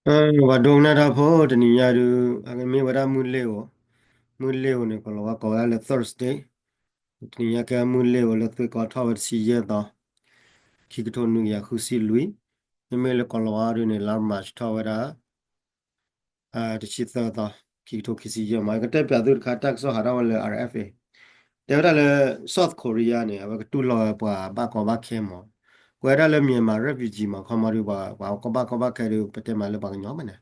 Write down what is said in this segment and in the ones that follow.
အဲ ပှၤဒိကနၣ်တၢ်ဖိ တနံၤညါဒုး အကမ့ၢ်ဝဲဒၣ်မုၢ်လ့ၤဧိၤ, မုၢ်လ့ၤဧိၤန့ၣ် ကီၤလၤဝါကိးဝဲဒၣ်လၢ Thursday, တနံၤညါကဲမုၢ်လ့ၤဧိၤလၢသွ့ၣ်ကီထီၣ်ဝဲတဆံယဲၢ်သီ, ခံကထိနွံကယၤဃုဆံလွံၢ်, မ့မ့ၢ်လၢကီၤလၤဝါဒုးန့ၣ် လါ March ထီၣ်ဝဲဒၣ် တဆံသၢသီ, ခံကထိခံဆံယဲၢ်မး. ကတဲပၠးသုတခါ တၢ်ကစီၣ်ဟးထီၣ်ဝဲလၢ R F A, တဲဝဲဒၣ်လၢ South Korea န့ၣ် အဝဲကတူၢ်လိာ်ဝဲပှၤဘၣ်ကီဘၣ်ခဲမး, ကွဲးဝဲဒၣ်လၢ Myanmar refugee မး ခီမီဒုး ပှၤ ပှၤကီဘၣ်ကီဘၣ်ခဲဒုး ပတဲမးလၢပှၤကညီမးန့ၣ်,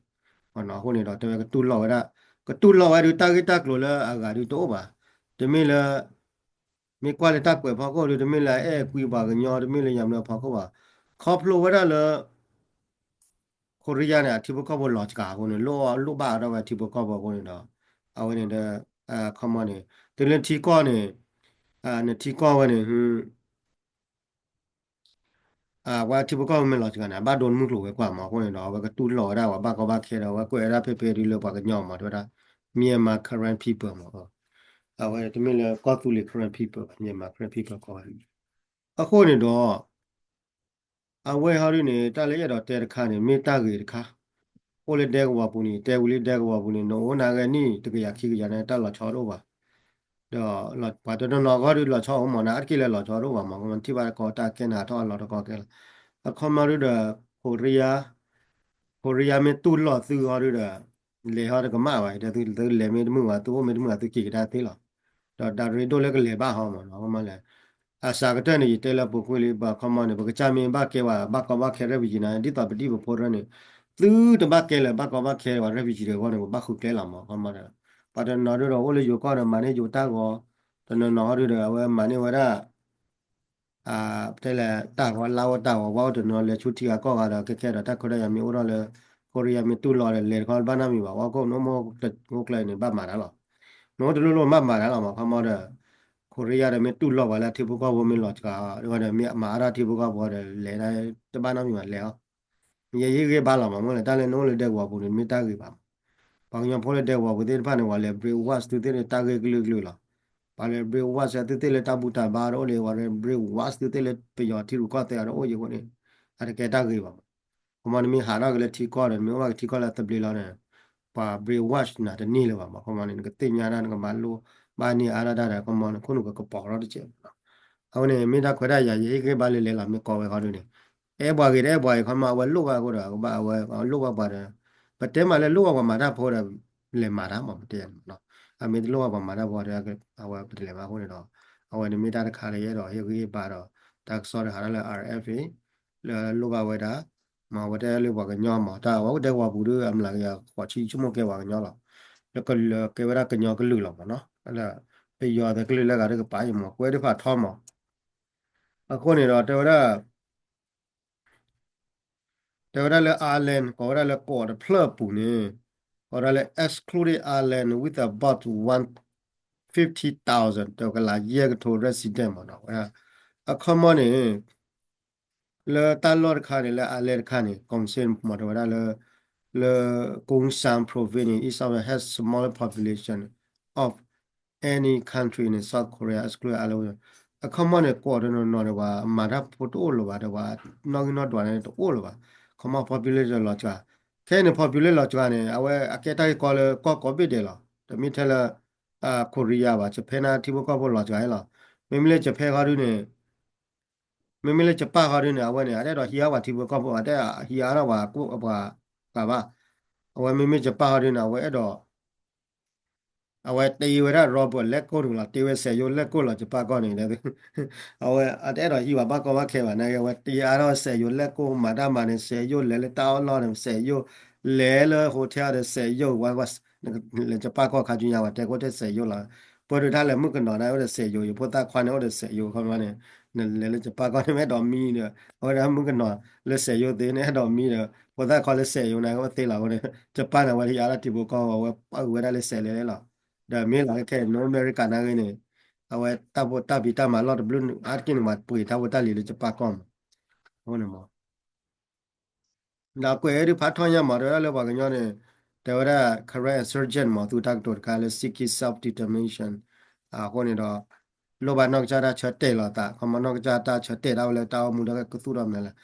အဃိန့ၣ်ဒီး တဲဝဲကတူၢ်လိာ်ဝဲဒၣ်, ကတူၢ်လိာ်ဝဲဒုး တၢ်ဂ့ၢ်တၢ်ကျိၤလၢအဂၤဒုးတအိၣ်ဘၣ်, တမ့ၢ်လၢ မ့ၢ်ကွၢ်လၢတၢ်ကွဲးဖီခိၣ်ဒုး တမ့ၢ်လၢအဲၣ်ကွံပှၤကညီ တမ့ၢ်လၢယၤမနုၤဖီခိၣ်ဘၣ်, ခီဖျိဝဲဒၣ်လၢ Korea န့ၣ် အထံဖိကီၢ်ဖိလီၤစှၤအဃိန့ၣ် လိၣ် လိၣ်ဘၣ်အါထီၣ်ဝဲထံဖိကီၢ်ဖိအဃိန့ၣ်ဒီး အဝဲန့ၣ်ဒီး ခီမီန့ၣ် တုၤလၢထံကီၢ်န့ၣ် နထံကီၢ်ဝဲန့ၣ် ပှၤထံဖိကီၢ်ဖိမ့ၢ်လီၤစှၤန့ၣ် အဘၣ်ဒိမုၢ်ကျိၤဝဲၤကွာ်မး အဃိန့ၣ်ဒီး အဝဲကတူၢ်လိာ်ဝဲဒၣ်ပှၤဘၣ်ကီဘၣ်ခဲဒီး အဝဲကွဲးဝဲဒၣ်ဖဲဖဲဒုးလၢပှၤကညီမး တဲဝဲဒၣ် Myanmar Karen people မး, အဝဲတမ့ၢ်လၢကီၢ်သူလ့ၤ Karen people ဘၣ် Myanmar Karen people ကိးဝဲ, အဃိန့ၣ်ဒီး အဝဲဟီဒုးန့ၣ် တၢ်လၢယအဲၣ်ဒိးတဲတခါန့ၣ် မ့ၢ်တၢ်ဂ့ၤတခါ, အိၣ်လၢဒဲကဝီၤပူၤန့ၣ် တဲဝံၤလၢဒဲကဝီၤပူၤန့ၣ် နအိၣ်နၤဂဲၤနံၣ်တကယၤခံကယၤန့ၣ် တၢ်လီၤဆီတအိၣ်ဘၣ်, ဒီးပှၤတနီၤနီၤဂီၢ်ဒုးလီၤဆီအိၣ်မး နအါတက့ၢ်လၢလီၤဆီတအိၣ်ဘၣ်မး ကမၤထံၣ်ဘၣ်တကီတၢ်ကဲနၤထီၣ်အလီၤတကီကဲလီၤ, အခီမီဒုးဒီး Korea, Korea မ့ၢ်တူၢ်လိာ်သုဟီဒုးဒီး လဲၤဟီတကမၣ်ဘၣ် ဒီးသုလဲၤမ့ၢ်တမုာ်ဘၣ် သုအိၣ်မ့ၢ်တမုာ်ဘၣ် သုက့ၤကဒါသ့လီၤ, ဒီးတၢ်ရ့ဒိၣ်လၢကလဲၤဘၣ်ဟီမးနီၤ ခီမီလဲၣ် အစှၤကတၢၢ်န့ၣ် ယတဲလၢပူၤကွံာ်လံ ပှၤခီမီန့ၣ် ပကစၢ်မ့ၢ်ဘၣ်ကဲဝဲ ဘၣ်ကီဘၣ်ခဲ refugee န့ၣ် ဒ်သိးပဒံၣ်ပဖိတရၢန့ၣ် သုတဘၣ်ကဲလၢၤ ဘၣ်ကီဘၣ်ခဲဝဲ refugee တဂီၢ်န့ၣ် ပဘၣ်ဃုကျဲလီၤမး ခီမီဒီး ပှၤတနီၤဒုးဒီးအိၣ်လၢယိၤကီၢ်ဒီးမၤန့ၢ်ယိၤတၢ်ဂီၤ, တနီၤနီၤဟီဒုးဒီး အဝဲမၤန့ၢ်ဝဲဒၣ် တဲလဲၣ် တၢ်ဂီၤလၢအိၣ်တၢ်ဂီၤဝါအိၣ်တနီၤလဲၤဆူထံဂၤကီၢ်ဂၤဒီး ကဲကဲဒီးတၢ်ခွဲးတၢ်ယာ်မ့ၢ်အိၣ်ထီၣ်လၢ Korea မ့ၢ်တူၢ်လိာ်ဒီး လဲၤတခီဘၣ်နီတမံၤဘၣ် ဝဲခိၣ်နအိၣ်မ့ၢ်အိၣ်ကျဲန့ၣ် ဘၣ်မၤတၢ်လီၤ, နအိၣ်တလိၣ်လိၣ်ဘၣ်မၤတၢ်လီၤမး ခီမီဒီး Korea ဒီးမ့ၢ်တူၢ်လိာ်ပှၤလၢအထံဖိကီၢ်ဖိမ့ၢ်လီၤစှၤ ဒီးမ့ၢ်မၤအါထီၣ်ထံဖိကီၢ်ဖိဒီး လဲၤတဘၣ်နီတမံၤဘၣ်လဲၤအီၤ ယဲယဟ့ၣ်ဂံၢ်ဘါလီၤမး မ့ၢ်လဲၣ် တၢ်လၢနအိၣ်လၢဒဲကဝီၤပူၤန့ၣ် မ့ၢ်တၢ်ဂ့ၤဘၣ်မး, ပှၤကညီဖိလၢဒဲကဝီၤပူၤသ့ၣ်တဖၣ်န့ၣ် ပှၤလဲၤ brainwash သုသ့ၣ်လၢတၢ်ဂ့ၢ်ကလုာ်ကလုာ်လီၤ, ပှၤလဲၤ brainwash သုသ့ၣ်လၢတၢ်ဘူၣ်တၢ်ဘါတအိၣ်လၢ ပှၤလဲၤ brainwash သုသ့ၣ်လၢပယီၤထံရူၢ်ကီၢ်သဲးအတအိၣ်ယံၤအဃိန့ၣ် အတကဲတၢ်ဂ့ၤဘၣ်မး, ခီမီနမ့ၢ်ဟးထီၣ်က့ၤလၢထံကီၢ်ဒီး နမ့ၢ်အိၣ်ဘၣ်က့ၤထံကီၢ်လၢအသဘျ့လီၤန့ၣ် ပှၤ brainwash နၤတန့ၢ်လၢၤဘၣ်မး ခီမီန့ၣ် နကသ့ၣ်ညါတၢ် နကမၤလိဘၣ်န့ၢ်အါထီၣ်တၢ်ဒီး ခီမီနခိၣ်နူာ်ကကပီၤထီၣ်တကဲး အဝဲန့ၣ် မ့ၢ်တၢ်ခွဲးတၢ်ယာ် ယဟ့ၣ်ဂံၢ်ဘါလၢလဲၤလီၤ မ့ၢ်ကိးဝဲခီဒုးန့ၣ် အဲၣ်ပှၤဂ့ၤတအဲၣ်ပှၤဂ့ၤ ခီမီအဝဲလိၣ်ဘၣ်အဃိဒီး အဝဲလိၣ်ဘၣ်ပှၤဒီး ပတဲမးလၢလိၣ်ဘၣ်ပှၤမၤတၢ်ဖိဒီး လဲၤမၤတၢ်မး ပတဲယၤန့ၣ်မးနီၤ အမ့ၢ်တလိၣ်ဘၣ်ပှၤမၤတၢ်ဖိဒီး အဝဲပတလဲၤဘၣ်အဃိန့ၣ်ဒီး အဝဲန့ၣ်မ့ၢ်တၢ်တခါလၢယအဲၣ်ဒိးဟ့ၣ်ဂံၢ်ဟ့ၣ်ဘါဒီး တၢ်ကစီၣ်တဟးထီၣ်လၢ R F A လၢလိၣ်ဘၣ်ဝဲဒၣ် မ့ၢ်အဝဲတဲလၢပှၤကညီမး တၢ်အဝဲဒဲကဝီၤပူၤဒီး အမျးကယၤဃိးဆံဆိကမိၣ်ကဲပှၤကညီလီၤ လၢကလၢာ်ကဲဝဲဒၣ်ကညီကလုာ်လီၤမးနီၤ လၢပယီၤသဲးကလုာ်လၢဂၤဒ်ကပၤအံၤမး ကွဲဒ်ဖးထီမး အဃိန့ၣ်ဒီး တဲဝဲဒၣ် တဲဝဲဒၣ်လၢ island ကိးဝဲဒၣ်လၢကီးတဖျၢၣ်အပူၤန့ၣ် ကိးဝဲဒၣ်လၢ excluded island with about one fifty thousand တကလးယဲၢ်ကထိ resident မးနီၤ ဝဲဒၣ် အခီမီန့ၣ် လၢတၢ်လီၢ်တခါန့ၣ် လၢ island တခါန့ၣ် ကီၢ်စဲၣ်မး တဲဝဲဒၣ်လၢ လၢ Gyeongsang Province န့ၣ် is of has smaller population of any country in South Korea exclude island အခီမီန့ၣ် ကီးတနီၤနီၤန့ၣ် ပှၤမၤတၢ်ဖိတအိၣ်လၢၤဘၣ် ဒီးပှၤနီၣ်ဂံၢ်နီၣ်ဒွးန့ၣ်တအိၣ်လၢၤဘၣ် ခီမီ population လီၤစှၤ ခဲအံၤန့ၣ် population လီၤစှၤန့ၣ် အဝဲအကဲတၢ်ဂ့ၢ်ကီလၢကီၢ်ကိးဘ့ၣ်ဒဲးလီၤ တမ့ၢ်ထဲလၢ Korea ဘၣ် Japan န့ၣ်ထံဖိကီၢ်ဖိလီၤစှၤလီၤ မ့မ့ၢ်လၢ Japan ခီဒုန့ၣ် မ့မ့ၢ်လၢ Japan ခီဒုန့ၣ် အဝဲန့ၣ် အတအဲၣ်ဒိးဟံးအါပှၤထံဖိကီၢ်ဖိ အတအဲၣ်ဒိးဟံးအါထီၣ်ပှၤကိးပှၤ ဂၤဘၣ် အဝဲမ့မ့ၢ် Japan ခီဒုန့ၣ် အဝဲအဲၣ်ဒိး အဝဲတ့ဝဲဒၣ် Robert လဲၣ်ကိၣ်န့ၣ်လီၤ တ့ဝဲစဲးယိၣ်လဲၣ်ကိၣ်လီၤ Japan ကီၢ်န့ၣ် အဝဲအတအဲၣ်ဒိးဟံးပှၤဘၣ်ကီဘၣ်ခဲဘၣ် နာ်က့ အဝဲတ့အါထီၣ်စဲးယိၣ်လဲၣ်ကိၣ် မၤတၢ်မၤန့ၣ် စဲးယိၣ်လဲၤလၢတၢ်အီၣ်လီၢ်န့ၣ် စဲးယိၣ် လဲၤလၢ hotel ဒီးစဲးယိၣ် ဝဲ လၢ Japan ကီၢ်ခါဆူညါ ပှၤတဲကိးထဲစဲးယိၣ်လီၤ ပှၤဒုးတၢ်လဲၤမုၣ်ကနီၤန့ၣ် အိၣ်ဒီးစဲးယိၣ် ယဖိသၣ်ခွါန့ၣ် အိၣ်ဒီးစဲးယိၣ် ခီမီန့ၣ် နလဲၤလၢ Japan ကီၢ်န့ၣ် မ့ၢ်အဲၣ်ဒိးမံဒီး အဝဲဒၣ်မုၣ်ကနီၤလၢစဲးယိၣ်သ့န့ၣ် အဲၣ်ဒိးမံဒီး ဖိသၣ်ခွါလၢစဲးယိၣ်န့ၣ် အဝဲသ့လီၤဝဲန့ၣ် Japan န့ၣ် အဝဲဟံးအါထီၣ်ထံဖိကီၢ်ဖိ အဝဲပာ်ဃုာ်ဝဲဒၣ်လၢစဲးလဲၤလဲၣ်လီၤ ဒီးမ့ၢ်လီၤခဲခဲ North America နာ်ဂ့ၤန့ၣ် အဝဲတၢ်ဖိတၢ်ဖံးတၢ်မၤလီၢ်တဘျုး အါတက့ၢ်န့ၣ် ပှ့ၤတၢ်ဖိတၢ်လံၤလၢ Japan ကီၢ်မး အဃိန့ၣ်မး ဒီးကွဲးဒုးဖးထီညါမး တဲဝဲဒၣ်လၢပှၤကညီန့ၣ် တဲဝဲဒၣ် Karen insurgent မး သုတၢ်ကတိၤတခါလၢ seeking self determination အဃိန့ၣ်ဒီး လိၣ်ဘၣ်နီၢ်ကစၢ်တၢ်ဆၢတဲာ်လီၤသး ခီမီနီၢ်ကစၢ်တၢ်ဆၢတဲာ်ဒၣ်ဝဲလၢတၢ်အိၣ်မူဒီးကသူၣ်ထီၣ်မနုၤလဲၣ်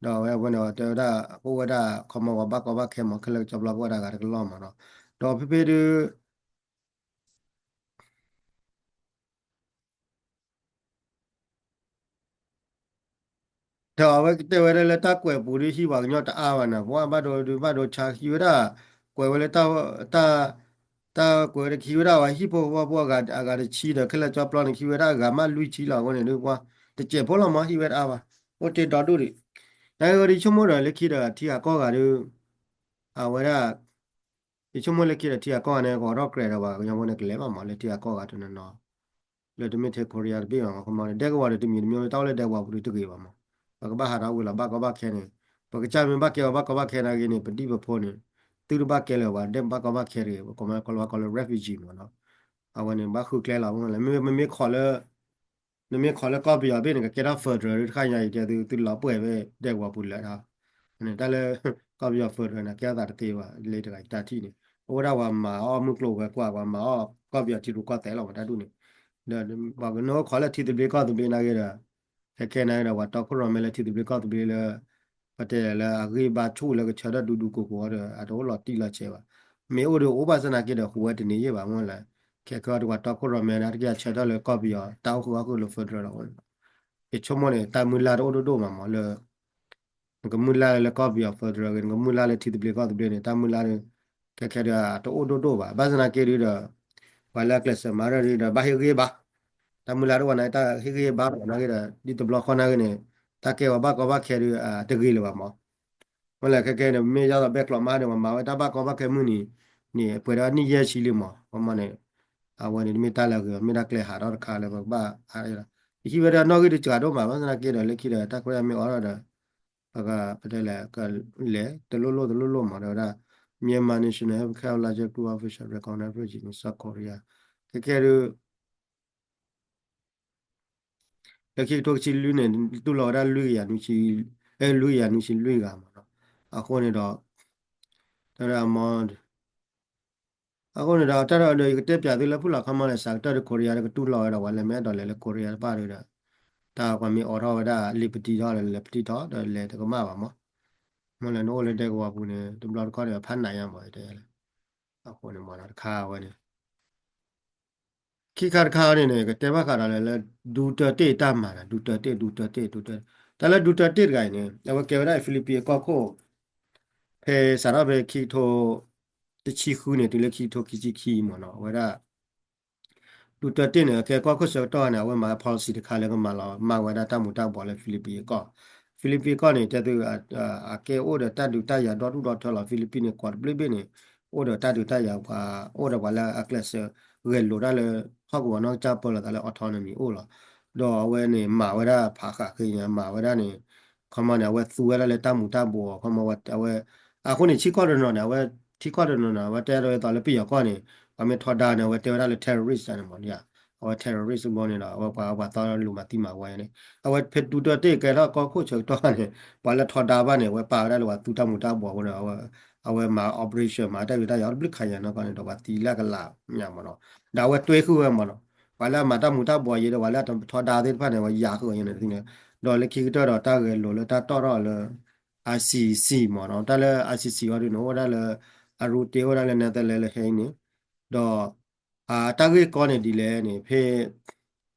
ဒီးအဝဲန့ၣ်တဲဝဲဒၣ် အိၣ်ဝဲဒၣ် ခီမီ ပှၤဘၣ်ကီဘၣ်ခဲမး ခဲလၢာ်ကၠီပျီ ပှၤဒၣ်ဂၤတကလီၢ်မးနီၤ. ဒီးဖဲဖဲဒုး ဒီးအဝဲကတဲဝဲဒၣ်လၢတၢ်ကွဲးပူၤဒုး ဟံးပှၤကညီတအါဘၣ်န့ၣ် ပှၤဘၣ်ဒိဒုးဘၣ်ဒိဆါ ဟံးဝဲဒၣ် ကွဲးဝဲလၢတၢ် တၢ်ကွဲးဝဲဒၣ် ကဟံးဝဲဒၣ်ဝဲဟံၣ်ဖိဃီဖိအဂၤ အဂၤတဆံဒီး ခဲလၢာ်ကၠီပျီန့ၣ် ကဟံးဝဲဒၣ်အဂၤမးလွံၢ်ဆံလီၤ. အဃိန့ၣ်ဒုး ပှၤတစဲးဖိလီၤမး ဟံးဝဲတအါဘၣ် အိၣ်တ့ၢ်ဒီဒူၣ်ဒံး. နဂ့ၤဒီး ယဆိကမိၣ်ဒီး လၢခံဒီး ထံဂၤကီၢ်ဂၤဒုး အဝဲဒၣ် ယဆိကမိၣ်လၢခံဒီး ထံဂၤကီၢ်ဂၤန့ၣ် ကအိးထီၣ်ကြဲးဒီးပှၤကညီဖိန့ၣ် ကလဲၤဘၣ်မး လၢထံဂၤကီၢ်ဂၤတနီၤနီၤ လၢတမ့ၢ်ထဲ Korea တဘ့ၣ်ဘၣ်မး ခီမီန့ၣ် ဒဲကဝီၤဒီးတမံၤတမံၤ တၢ်အိၣ်လၢဒဲကဝီၤပူၤဒုးတဂ့ၤဘၣ်မး. ပကဘၣ်ဟးထီၣ်ဝံၤလီၤ ဘၣ်ကီဘၣ်ခဲန့ၣ် ပကစၢ်မ့ၢ်ဘၣ်ကဲပှၤဘၣ်ကီဘၣ်ခဲနာ်က့န့ၣ် ပဒံၣ်ပဖိန့ၣ် သုတဘၣ်ကဲလၢၤဘၣ် ဒဲဘၣ်ကီဘၣ်ခဲတဂ့ၤ ပကိးမး ကီလဝါကီလၢ refugee မးနီၤ. အဝဲန့ၣ် ဘၣ်ဃုကျဲလီၤ မ့မ့ၢ်ခိးလၢ နမ့ၢ်ခိးလၢကီၢ်ပယီၤဘ့ၣ်န့ၣ် ကကဲထီၣ် federal တခါညါအံၤ တဲသု သုလီၤပှဲၤဖဲ ဒဲကဝီၤပူၤလၢာ်ဒီး တၢ်လၢ ကီၢ်ပယီၤ federal န့ၣ် ကဲထီၣ်သးတသ့ဘၣ် လၢတဂၤတၢ်ထံၣ်န့ၣ် အိၣ်ဝဲဒၣ်ပှၤမၤအီၣ်မုၢ်ကျိၤဝဲၤကွာ် ပှၤမၤအီၣ်ကီၢ်ပယီၤထံရူၢ်ကီၢ်သဲးလီၤ ပှၤတၢ်ဒူၣ်န့ၣ် ဒီးပှၤကနအိၣ်ခိးလၢထံသဘျ့ကီၢ်သဘျ့နာ်က့ဒီး ခဲခဲနာ်က့ဒီး ပှၤတီခိၣ်ရိၣ်မဲလၢထံသဘျ့ကီၢ်သဘျ့လၢ ပတဲလၢအဂ့ၢ်ဘါဆူၣ်လၢကဆၢထၢၣ်ဒူဒူကိးကိးဒီး အတအိၣ်လီၤတံၢ်လီၤဆဲးဘၣ်. မ့ၢ်အိၣ်ဒီးအိၣ်ဘၣ်ဆၣ်နာ်က့ဒီး ဟူးဝဲတန့ၢ်ယဲၢ်ဘၣ်မ့ၢ်လၢ ခဲခဲအံၤတကွၢ်တီခိၣ်ရိၣ်မဲန့ၣ် တက့ၢ်ဆၢထၢၣ်လၢကီၢ်ပယီၤ တၢ်အိၣ်ဃုာ်အီၣ်ဃုာ်လၢ federal လီၤ. ယဆိကမိၣ်န့ၣ် တၢ်မုၢ်လၢ်တအိၣ်ဒိၣ်ဒိၣ်မးမးလၢ နကမုၢ်လၢ်လၢကီၢ်ပယီၤ federal ဂ့ၤ နကမုၢ်လၢ်လၢထံသဘျ့ကီၢ်သဘျ့န့ၣ် တၢ်မုၢ်လၢ်ဒီး ခဲခဲဒီးတအိၣ်ဒိၣ်ဒိၣ်ဘၣ်. ဘၣ်ဆၣ်နာ်က့ဒုးဒီး ပှၤလၢအကျဲးစၢးမၤရၢၢ်ဒုးဒီး ဘၣ်ဟ့ၣ်ဂံၢ်ဘါ တၢ်မုၢ်လၢ်တအိၣ်ဘၣ်နာ်က့ တၢ်ဟ့ၣ်ဂံၢ်ဟ့ၣ်ဘါဘၣ်နာ်က့ဒီး ဒ်တဘျီဃီနာ်က့န့ၣ် တၢ်ကဲပှၤဘၣ်ကီဘၣ်ခဲဒုး တဂ့ၤလၢၤဘၣ်မး. မ့ၢ်လၢခဲခဲန့ၣ် မ့ၢ်ယါသးဘဲကျိးမးန့ၣ် ပှၤမၤဝဲတၢ်ဘၣ်ကီဘၣ်ခဲမုၢ်နံၤန့ၣ် ပှဲၤဒီးနံၣ်ယဲၢ်ဆံလံမး ခီမီန့ၣ် အဝဲန့ၣ် တမ့ၢ်တၢ်လၢအဂ့ၤဘၣ် မ့ၢ်တၢ်ကျဲဟးထီၣ်တခါလၢပကဘၣ်အါ ယဟံးဝဲဒၣ်နီၣ်ဂံၢ်တစှၤဒိၣ်မး ဘၣ်ဆၣ်နာ်က့ဒီး လၢခံဒီး တၢ်ခွဲးမ့ၢ်အိးထီၣ်ဒီး ပက ပတဲလဲၣ် ကလဲၤတလိၣ်လိၣ်တလိၣ်လိၣ်မး ဒီးဝဲဒၣ် Myanmar National Health Care License Group Official Recognize Refugee in South Korea ခဲခဲဒုး လၢခံကထိခံဆံလွံၢ်န့ၣ် တူၢ်လိာ်ဝဲဒၣ်လွံၢ်ကယၤနွံဆံ အဲ လွံၢ်ကယၤနွံဆံလွံၢ်ဂၤမးနီၤ. အဃိန့ၣ်ဒီး တၢ်ဒၣ်မီ အဃိန့ၣ်ဒီး တၢ်ဒီးယကတဲပၠးသုလၢဖုၣ်လီၤခီမီန့ၣ် စးကတၢၢ်ဒီး Korea ဒီးကတူၢ်လိာ်ဝဲဒီး ပှၤလဲၤမ့ၢ်အဲၣ်ဒိးလဲၤလၢ Korea တဖၣ်ဒီး တၢ်ပှၤမ့ၢ်အိးထီၣ်ဝဲဒၣ် လံာ်ပတံထီၣ်ဒီး လဲၤပတံထီၣ် ဒီးလဲၤတကမၣ်ဘၣ်မး. မ့ၢ်လၢနအိၣ်လၢဒဲကဝီၤပူၤန့ၣ် တဘျီတခီၣ်န့ၣ် ဖးနးယါမး တဲလဲၣ်. အဃိန့ၣ်မးနီၤ တခါဝဲန့ၣ် ခံခါတခါန့ၣ်န့ၣ် ကတဲဘၣ်ဃးဒီးလၢ ဒူတၢတ့ၢ်တၢ်မၤဒီး ဒူတၢတ့ၢ် ဒူတၢတ့ၢ် ဒူတၢ တၢ်လၢဒူတၢတ့ၢ်တဂၤအံၤန့ၣ် အဝဲကဲဝဲဒၣ် Philippine အကီၢ်ခိၣ် ဖဲစးထီၣ်ဖဲခံကထိ တဆံဃုန့ၣ် တုၤလၢခံကထိခံဆံခံမးနီၤ အဝဲဒၣ် ဒူတၢတ့ၢ်န့ၣ် အကဲကီၢ်ခိၣ်ဆၢကတီၢ်န့ၣ် အဝဲမၤ policy တခါလၢကမၤလီၤမၢ်ဝဲဒၣ်တၢ်မူၤတၢ်ဘှီးလၢ Philippine အကီၢ် Philippine အကီၢ်န့ၣ် တဲသု အကဲအိၣ်ဒီးတၢ်ဒုးတၢ်ယၤဒီဒူၣ်ဒီထၢလီၤ Philippine န့ၣ် ကီးတဘျုးဘ့ၣ်န့ၣ် အိၣ်ဒီးတၢ်ဒုးတၢ်ယၤပှၤ အိၣ်ဒီးပှၤလၢအကျဲးစၢးဂဲၤလိာ်တၢ်လၢ ဟီၣ်ကဝီၤနီၢ်ကစၢ်ပၢလီၤသးလၢ autonomy အိၣ်လီၤ. ဒီးအဝဲန့ၣ် မၤဝဲဒၣ်ဖးဃာ်ဃ့ညါ မၤဝဲဒၣ်န့ၣ် ခီမီန့ၣ် အဝဲသူဝဲဒၣ်လၢတၢ်မူၤတၢ်ဘှီး ခီမီဝဲ အဝဲ အဃိန့ၣ် ထံကီၢ်တနီၤန့ၣ် အဝဲ ထံကီၢ်တနီၤန့ၣ် အဝဲတဲဒၣ်ဝဲသိးလၢပယီၤကီၢ်န့ၣ် ပှၤမ့ၢ်ထီဒါန့ၣ် အဝဲတဲဝဲဒၣ်လၢ terrorist န့ၣ်မး အဝဲ terrorist ဘီန့ၣ်ဒီး အဝဲပှၤ ပှၤသီလူၤမၤသံမၤဝီန့ၣ် အဝဲဖဲဒူတၢတ့ၢ်ကဲထီၣ်ကီၢ်ခိၣ်ဆၢကတီၢ်န့ၣ် ပှၤလၢထီဒါဘၣ်န့ၣ် အဝဲပာ်ဝဲဒၣ်လၢပှၤသူတၢ်မူၤတၢ်ဘှီးအဃိန့ၣ် အဝဲမၤ operation မၤတၢ်ဒုးတၢ်ယၤတဘျုးခါယၤနီၢ်ကီၢ်န့ၣ်ဒီး ပှၤသံလၢကလးညါမးနီၤ ဒီးအဝဲတွဲဃုာ်ဝဲမးနီၤ ပှၤလၢအမၤတၢ်မူၤတၢ်ဘှီးအံၤဒီး ပှၤလၢအထီဒါသ့ၣ်တဖၣ်န့ၣ် အဝဲယၤဃုာ်အီၤန့ၣ် ဒီးလၢခံကတၢၢ်ဒီးတၢ်ဂဲၤလိာ်လၢတၢ်တီၣ်ထီၣ်လၢ ICC မးနီၤ တၢ်လၢ ICC အီၤဒုးန့ၣ် အိၣ်ဝဲဒၣ်လၢ အရူတ့ အိၣ်ဝဲဒၣ်လၢ Netherlands လၢဟဲအံၤန့ၣ် ဒီး တၢ်ဂ့ၢ်ကီန့ၣ်ဒ်လဲၣ်န့ၣ် ဖဲ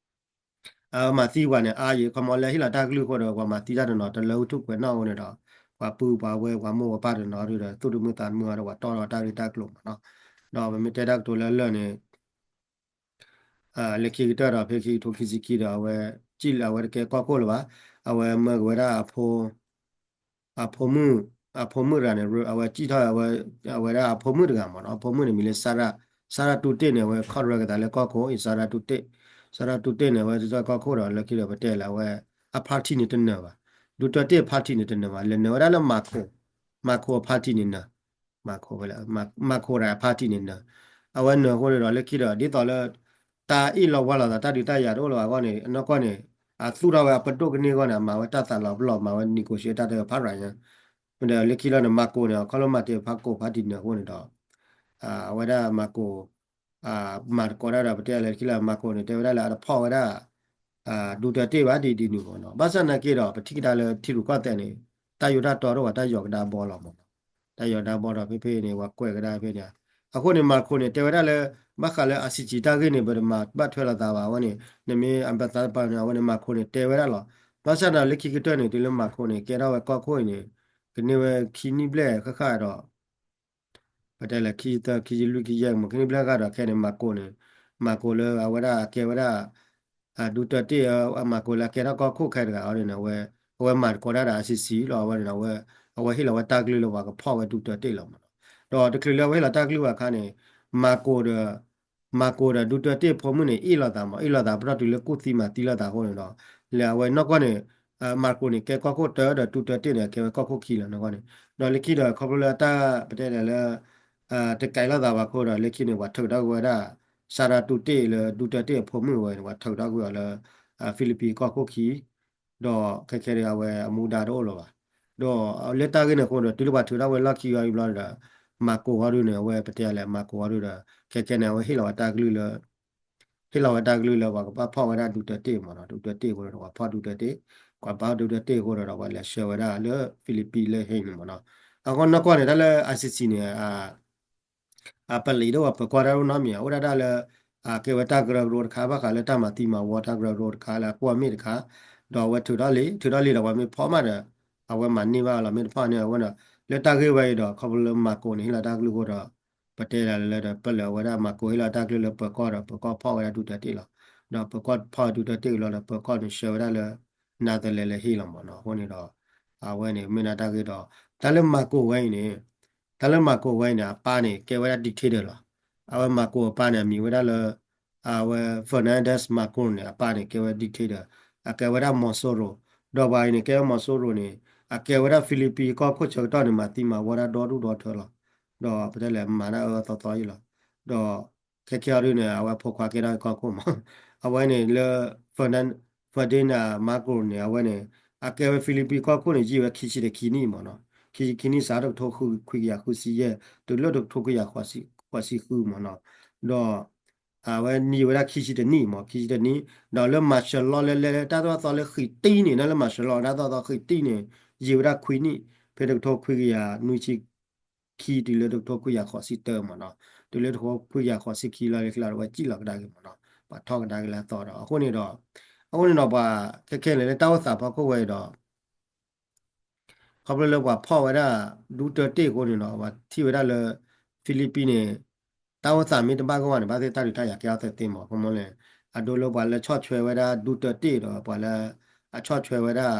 အမၤသံပှၤန့ၣ် အါယံၤ ခီမီလၢဟ့ၣ်လီၤတၢ်ကလုၢ်အဃိဒီး ပှၤမၤသံတၢ်တနီၤ တလၢဟူထူၣ်ကွဲးနီၣ်အဃိန့ၣ်ဒီး ပှၤပုၢ်ပှၤဝဲၢ်ပှၤမိၢ်ပှၤပၢ်တနီၤဒုးဒီး သူၣ်တမုာ်သးတမုာ်အီၤဒီး ပှၤတီၣ်ထီၣ်တၢ်ဂ့ၢ်တၢ်ကျိၤမးနီၤ ဒီးပမ့ၢ်တဲတၢ်ကတိၤလၢအလၢာ်န့ၣ် လၢခံကတၢၢ်ဒီးဖဲခံကထိခံဆံခံဒီး အဝဲ ကံၣ်လၢအဝဲတကဲကီၢ်ခိၣ်လၢၤဘၣ် အဝဲမၢက့ၤဝဲဒၣ်အဖိ အဖိမုၣ် အဖိမုၣ်တဂၤန့ၣ် အဝဲကံၣ်ထီၣ် အဝဲဒၣ်အဖိမုၣ်တဂၤမးနီၤ အဖိမုၣ်န့ၣ်မံၤလၢ Sara Sara တူတ့ၢ်န့ၣ် အဝဲခီၣ်ရၢကသးလၢကီၢ်ခိၣ်အံၤ Sara တူတ့ၢ် Sara တူတ့ၢ်န့ၣ် အဝဲကီၢ်ခိၣ်ဒီးလၢခံဒီးပတဲလၢအဝဲ အ party န့ၣ်တနၢၤဘၣ် ဒူတၢတ့ၢ် party န့ၣ်တနၢၤဘၣ် လဲၤနၢၤဝဲဒၣ်လၢ Marcos Marcos အ party န့ၣ်နၢၤ Marcos ဝဲလၢ Marcos တဂၤအ party န့ၣ်နၢၤ အဝဲနၢၤအဃိန့ၣ်ဒီးလၢခံဒီး ဒ်သိးလၢ တၢ်အ့ၣ်လိာ်ဝါလိာ်သး တၢ်ဒုးတၢ်ယၤတအိၣ်လၢၤဘၣ်အဂီၢ်န့ၣ် အနီၢ်ကီၢ်န့ၣ် အသူၣ်ထီၣ်ဝဲအပဒိၣ်ကန့ၢ်အဂီၢ်န့ၣ် အမၤဝဲတၢ်သးလီၤပလီၢ် မၤဝဲ negotiate တၢ်တဖၣ်ရၤညါ ဒီးလၢခံလီၤန့ၣ် Marcos န့ၣ် အခီလၢမၤတ့ၢ် Marcos party နၢၤအဃိန့ၣ်ဒီး အဝဲဒၣ် Marcos မၤသကိးတၢ်ဒီး ပတဲလၢခံလီၤ Marcos န့ၣ် တဲဝဲဒၣ်လၢအတဖီၣ်ဝဲဒၣ် ဒူတၢတ့ၢ်ဘၣ်ဒ်ဒ်န့ၣ်မးနီၤ ဘၣ်ဆၣ်နာ်က့ဒီး ပထံၣ်ကဒါလၢထံရူၢ်ကီၢ်သဲးန့ၣ် တၢ်ယိးတၢ်တီတအိၣ်ဘၣ် တၢ်ယီၤကဒါဘီလီၤမးနီၤ. တၢ်ယီၤကဒါဘီဒီး ဖဲဖဲန့ၣ် ပှၤကွဲးကဒါဖဲန့ၣ်. အဃိန့ၣ် Macron န့ၣ် တဲဝဲဒၣ်လၢ ဘၣ်ဃးလၢ ICC တၢ်ဂ့ၢ်န့ၣ် ပတမၤဘၣ်ထွဲလိာ်သးဘၣ် အဝဲန့ၣ် နမ့ၢ်အဘၣ်သးပာ်န့ၣ် အဝဲန့ၣ် Macron န့ၣ် တဲဝဲဒၣ်လီၤ. ဘၣ်ဆၣ်ဒီးလၢခံကတၢၢ်န့ၣ် တုၤလၢ Macron န့ၣ် ကဲထီၣ်ဝဲကီၢ်ခိၣ်အံၤန့ၣ် ကန့ၢ်ဝဲခံနံၣ်ဘျဲၣ်ဃၣ်ဃၣ်ဒီး ပတဲလၢခံဆံသၢ ခံဆံလွံၢ် ခံဆံယဲၢ် မ့ၢ်ခံနံၣ်ဘျဲၣ်ဃၣ်ဒီး ခဲန့ၣ် Macron န့ၣ် Macron လၢအဝဲဒၣ်အကဲဝဲဒၣ် ဒူတၢတ့ၢ် Macron လၢအကဲထီၣ်ကီၢ်ခိၣ်ခဲတဂၤအီၤန့ၣ် အဝဲ အဝဲမၤသကိးတၢ်ဒီး ICC လီၤ. အဝဲန့ၣ် အဝဲဟ့ၣ်လီၤဝဲတၢ်ကလုၢ်လၢပှၤကဖီၣ်ဝဲဒူတၢတ့ၢ်လီၤမးနီၤ. ဒီးတချုးလၢအဝဲဟ့ၣ်လီၤတၢ်ကလုၢ်ဘၣ်အခါန့ၣ် Macron ဒီး Macron ဒီးဒူတၢတ့ၢ်အဖိမုၣ်န့ၣ် အ့ၣ်လိာ်သးမး အ့ၣ်လိာ်သးပတီၢ်တုၤလၢကူၣ်သံမၤသံလိာ်သးအဃိန့ၣ်ဒီး လၢအဝဲနီၢ်ကီၢ်န့ၣ် Macron န့ၣ် ကဲကီၢ်ခိၣ်တၢဒီးဒူတၢတ့ၢ်န့ၣ် ကဲဝဲကီၢ်ခိၣ်ခံလီၤနီၢ်ကီၢ်န့ၣ်. ဒီးလၢခံဒီးခီဖျိလၢတၢ်ပတဲဒၣ်လၢ တကဲလိာ်သးဘၣ်အဃိဒီး လၢခံန့ၣ် ပှၤထုးထီၣ်ကွံာ်ဝဲဒၣ် စးထီးဒူတ့ၢ်လၢဒူတၢတ့ၢ်အဖိမုၣ်ဝဲန့ၣ် ပှၤထုးထီၣ်ကွံာ်အီၤလၢ Philippines ကီၢ်ခိၣ်ခံ ဒီးခဲခဲဒၣ် အဝဲအမူဒါတအိၣ်လၢၤဘၣ်. ဒီးလၢတၢ်ဂ့ၢ်န့ၣ်အဃိဒီး တုၤလၢပှၤထုးထီၣ်ဝဲလီၢ်ခံအံၤဘျီဒီး Macron အီၤဒုန့ၣ် အဝဲပတဲလဲၣ် Macron အီၤဒုဒီး ခဲခဲန့ၣ် အဝဲဟ့ၣ်လီၤဝဲတၢ်ကလုၢ်လၢ ဟ့ၣ်လီၤဝဲတၢ်ကလုၢ်လၢပှၤကဘၣ်ဖီၣ်ဝဲဒၣ်ဒူတၢတ့ၢ်မးနီၤ ဒူတၢတ့ၢ်အဃိဒီး ပှၤဖီၣ်ဒူတၢတ့ၢ် ပှၤဖီၣ်ဒူတၢတ့ၢ်အဃိဒီး ပှၤလဲၤဆှၢဝဲဒၣ်လၢ Philippines လၢဟ့ၣ်န့ၣ်မးနီၤ. အဃိနီၢ်ကီၢ်န့ၣ် တၢ်လၢ ICC န့ၣ် အပလံးဒိၣ်ပၢၤကီၢ်တၢ်အိၣ်နီတမံၤ အအိၣ်ဒၣ်တၢ်လၢ အကဲဝဲတၢ်ကရၢကရိတခါ ဘၣ်ဃးလၢတၢ်မၤသံမၤဝီတၢ်ကရၢကရိတခါလၢအကွီၢ်မ့ၢ်တခါ, ဒီးအဝဲထုးထီၣ်လံ ထုးထီၣ်လံဒီးပှၤမ့ၢ်ဖီၣ်မးဒီး အဝဲမၤန့ၢ်ဘၣ်လီၤ မ့ၢ်တဖီၣ်န့ၢ်အဝဲဒီး လၢတၢ်ဂ့ၢ်ဝဲအံၤဒီး ခီဖျိလၢ Macron န့ၣ် ဟ့ၣ်လီၤတၢ်ကလုၢ်အဃိဒီး ပတဲဒၣ်လၢဒီး ပလၢာ်ဝဲဒၣ် Macron ဟ့ၣ်လီၤတၢ်ကလုၢ်လၢပၢၤကီၢ်ဒီး ပၢၤကီၢ်ဖီၣ်ဝဲဒၣ်ဒူတၢတ့ၢ်လီၤ. ဒီးပၢၤကီၢ်ဖီၣ်ဝဲဒၣ်ဒူတၢတ့ၢ်လီၤဒီး ပၢၤကီၢ်န့ၣ်ဆှၢဝဲဒၣ်လၢ Netherlands လၢဟ့ၣ်လီၤမးနီၤ. အဃိန့ၣ်ဒီး အဝဲန့ၣ်မ့ၢ်ဒၣ်တၢ်ဂ့ၢ်ဒီး တၢ်လၢ Macron ဝဲအံၤန့ၣ် တၢ်လၢ Macron ဝဲအံၤန့ၣ် အပၢ်န့ၣ် ကဲဝဲဒၣ် dictator လီၤ. အဝဲ Macron အပၢ်န့ၣ် အမံၤဝဲဒၣ်လၢ အဝဲ Fernandez Macron န့ၣ် အပၢ်န့ၣ် ကဲဝဲ dictator အကဲဝဲဒၣ် Mossoro ဒီးပှၤအံၤန့ၣ် ကဲဝဲ Mossoro န့ၣ် အကဲဝဲဒၣ် Philippines ကီၢ်ခိၣ်ဆၢကတီၢ်န့ၣ် မၤသံမၤဝီဒၣ်ဒီဒူၣ်ဒီထၢလီၤ. ဒီးပတဲလဲၣ် မၤတၢ်အၢသီသီယံလီၤ. ဒီးခဲခဲအံၤဒုန့ၣ် အဝဲဖိခွါကဲထီၣ်ကီၢ်ခိၣ်မး အဝဲန့ၣ်လၢ Ferdinand Marcos န့ၣ် အဝဲန့ၣ် အကဲဝဲ Philippines ကီၢ်ခိၣ်န့ၣ် ယံာ်ဝဲခံဆံတခံနံၣ်မးနီၤ. ခံဆံခံနံၣ် စးထီၣ်တကထိခွံကယၤဃုဆံယဲၢ် တုၤလၢတကထိခွံကယၤဃိးဆံဃုမးနီၤ. ဒီး အဝဲန့ၣ်ယံာ်ဝဲဒၣ်ခံဆံတနံၣ်မး ခံဆံတနံၣ် ဒီးလၢ martial law လၢလဲၤတၢ်သိၣ်တၢ်သီလၢဃံးတံၢ်န့ၣ် တၢ်လၢ martial law တၢ်သိၣ်တၢ်သီဃံးတံၢ်န့ၣ် ယံာ်ဝဲဒၣ်ခွံနံၣ် ဖဲတကထိခွံကယၤနွံဆံခံတုၤလၢတကထိခွံကယၤဃိးဆံတၢမးနီၤ. တုၤလၢတကထိခွံကယၤဃိးဆံခံလီၤလၢခံလီၤ အဝဲစံၣ်လီၤကဒါက့ၤမးနီၤ. ပှၤထီၣ်ကဒါက့ၤလၢအသီဒီး အဃိန့ၣ်ဒီး အဃိန့ၣ်ဒီးပှၤခဲခဲန့ၣ်လၢတၢ်အိၣ်သးဖီခိၣ်ဝဲအံၤဒီး ခီဖျိလၢပှၤဖီၣ်ဝဲဒၣ် ဒူတၢတ့ၢ်အဃိန့ၣ်ဒီး ပှၤထံၣ်ဝဲဒၣ်လၢ Philippines န့ၣ် တၢ်အိၣ်သးမ့ၢ်တဘၣ်ဂီၢ်န့ၣ် ဘၣ်သ့ၣ်တၢ်ဒုးတၢ်ယၤကဲထီၣ်သ့သ့မး ခီမီန့ၣ် အဒိလၢပှၤလၢဆီၣ်ထွဲဝဲဒၣ်ဒူတၢတ့ၢ်ဒီး ပှၤလၢ အဆီၣ်ထွဲဝဲဒၣ်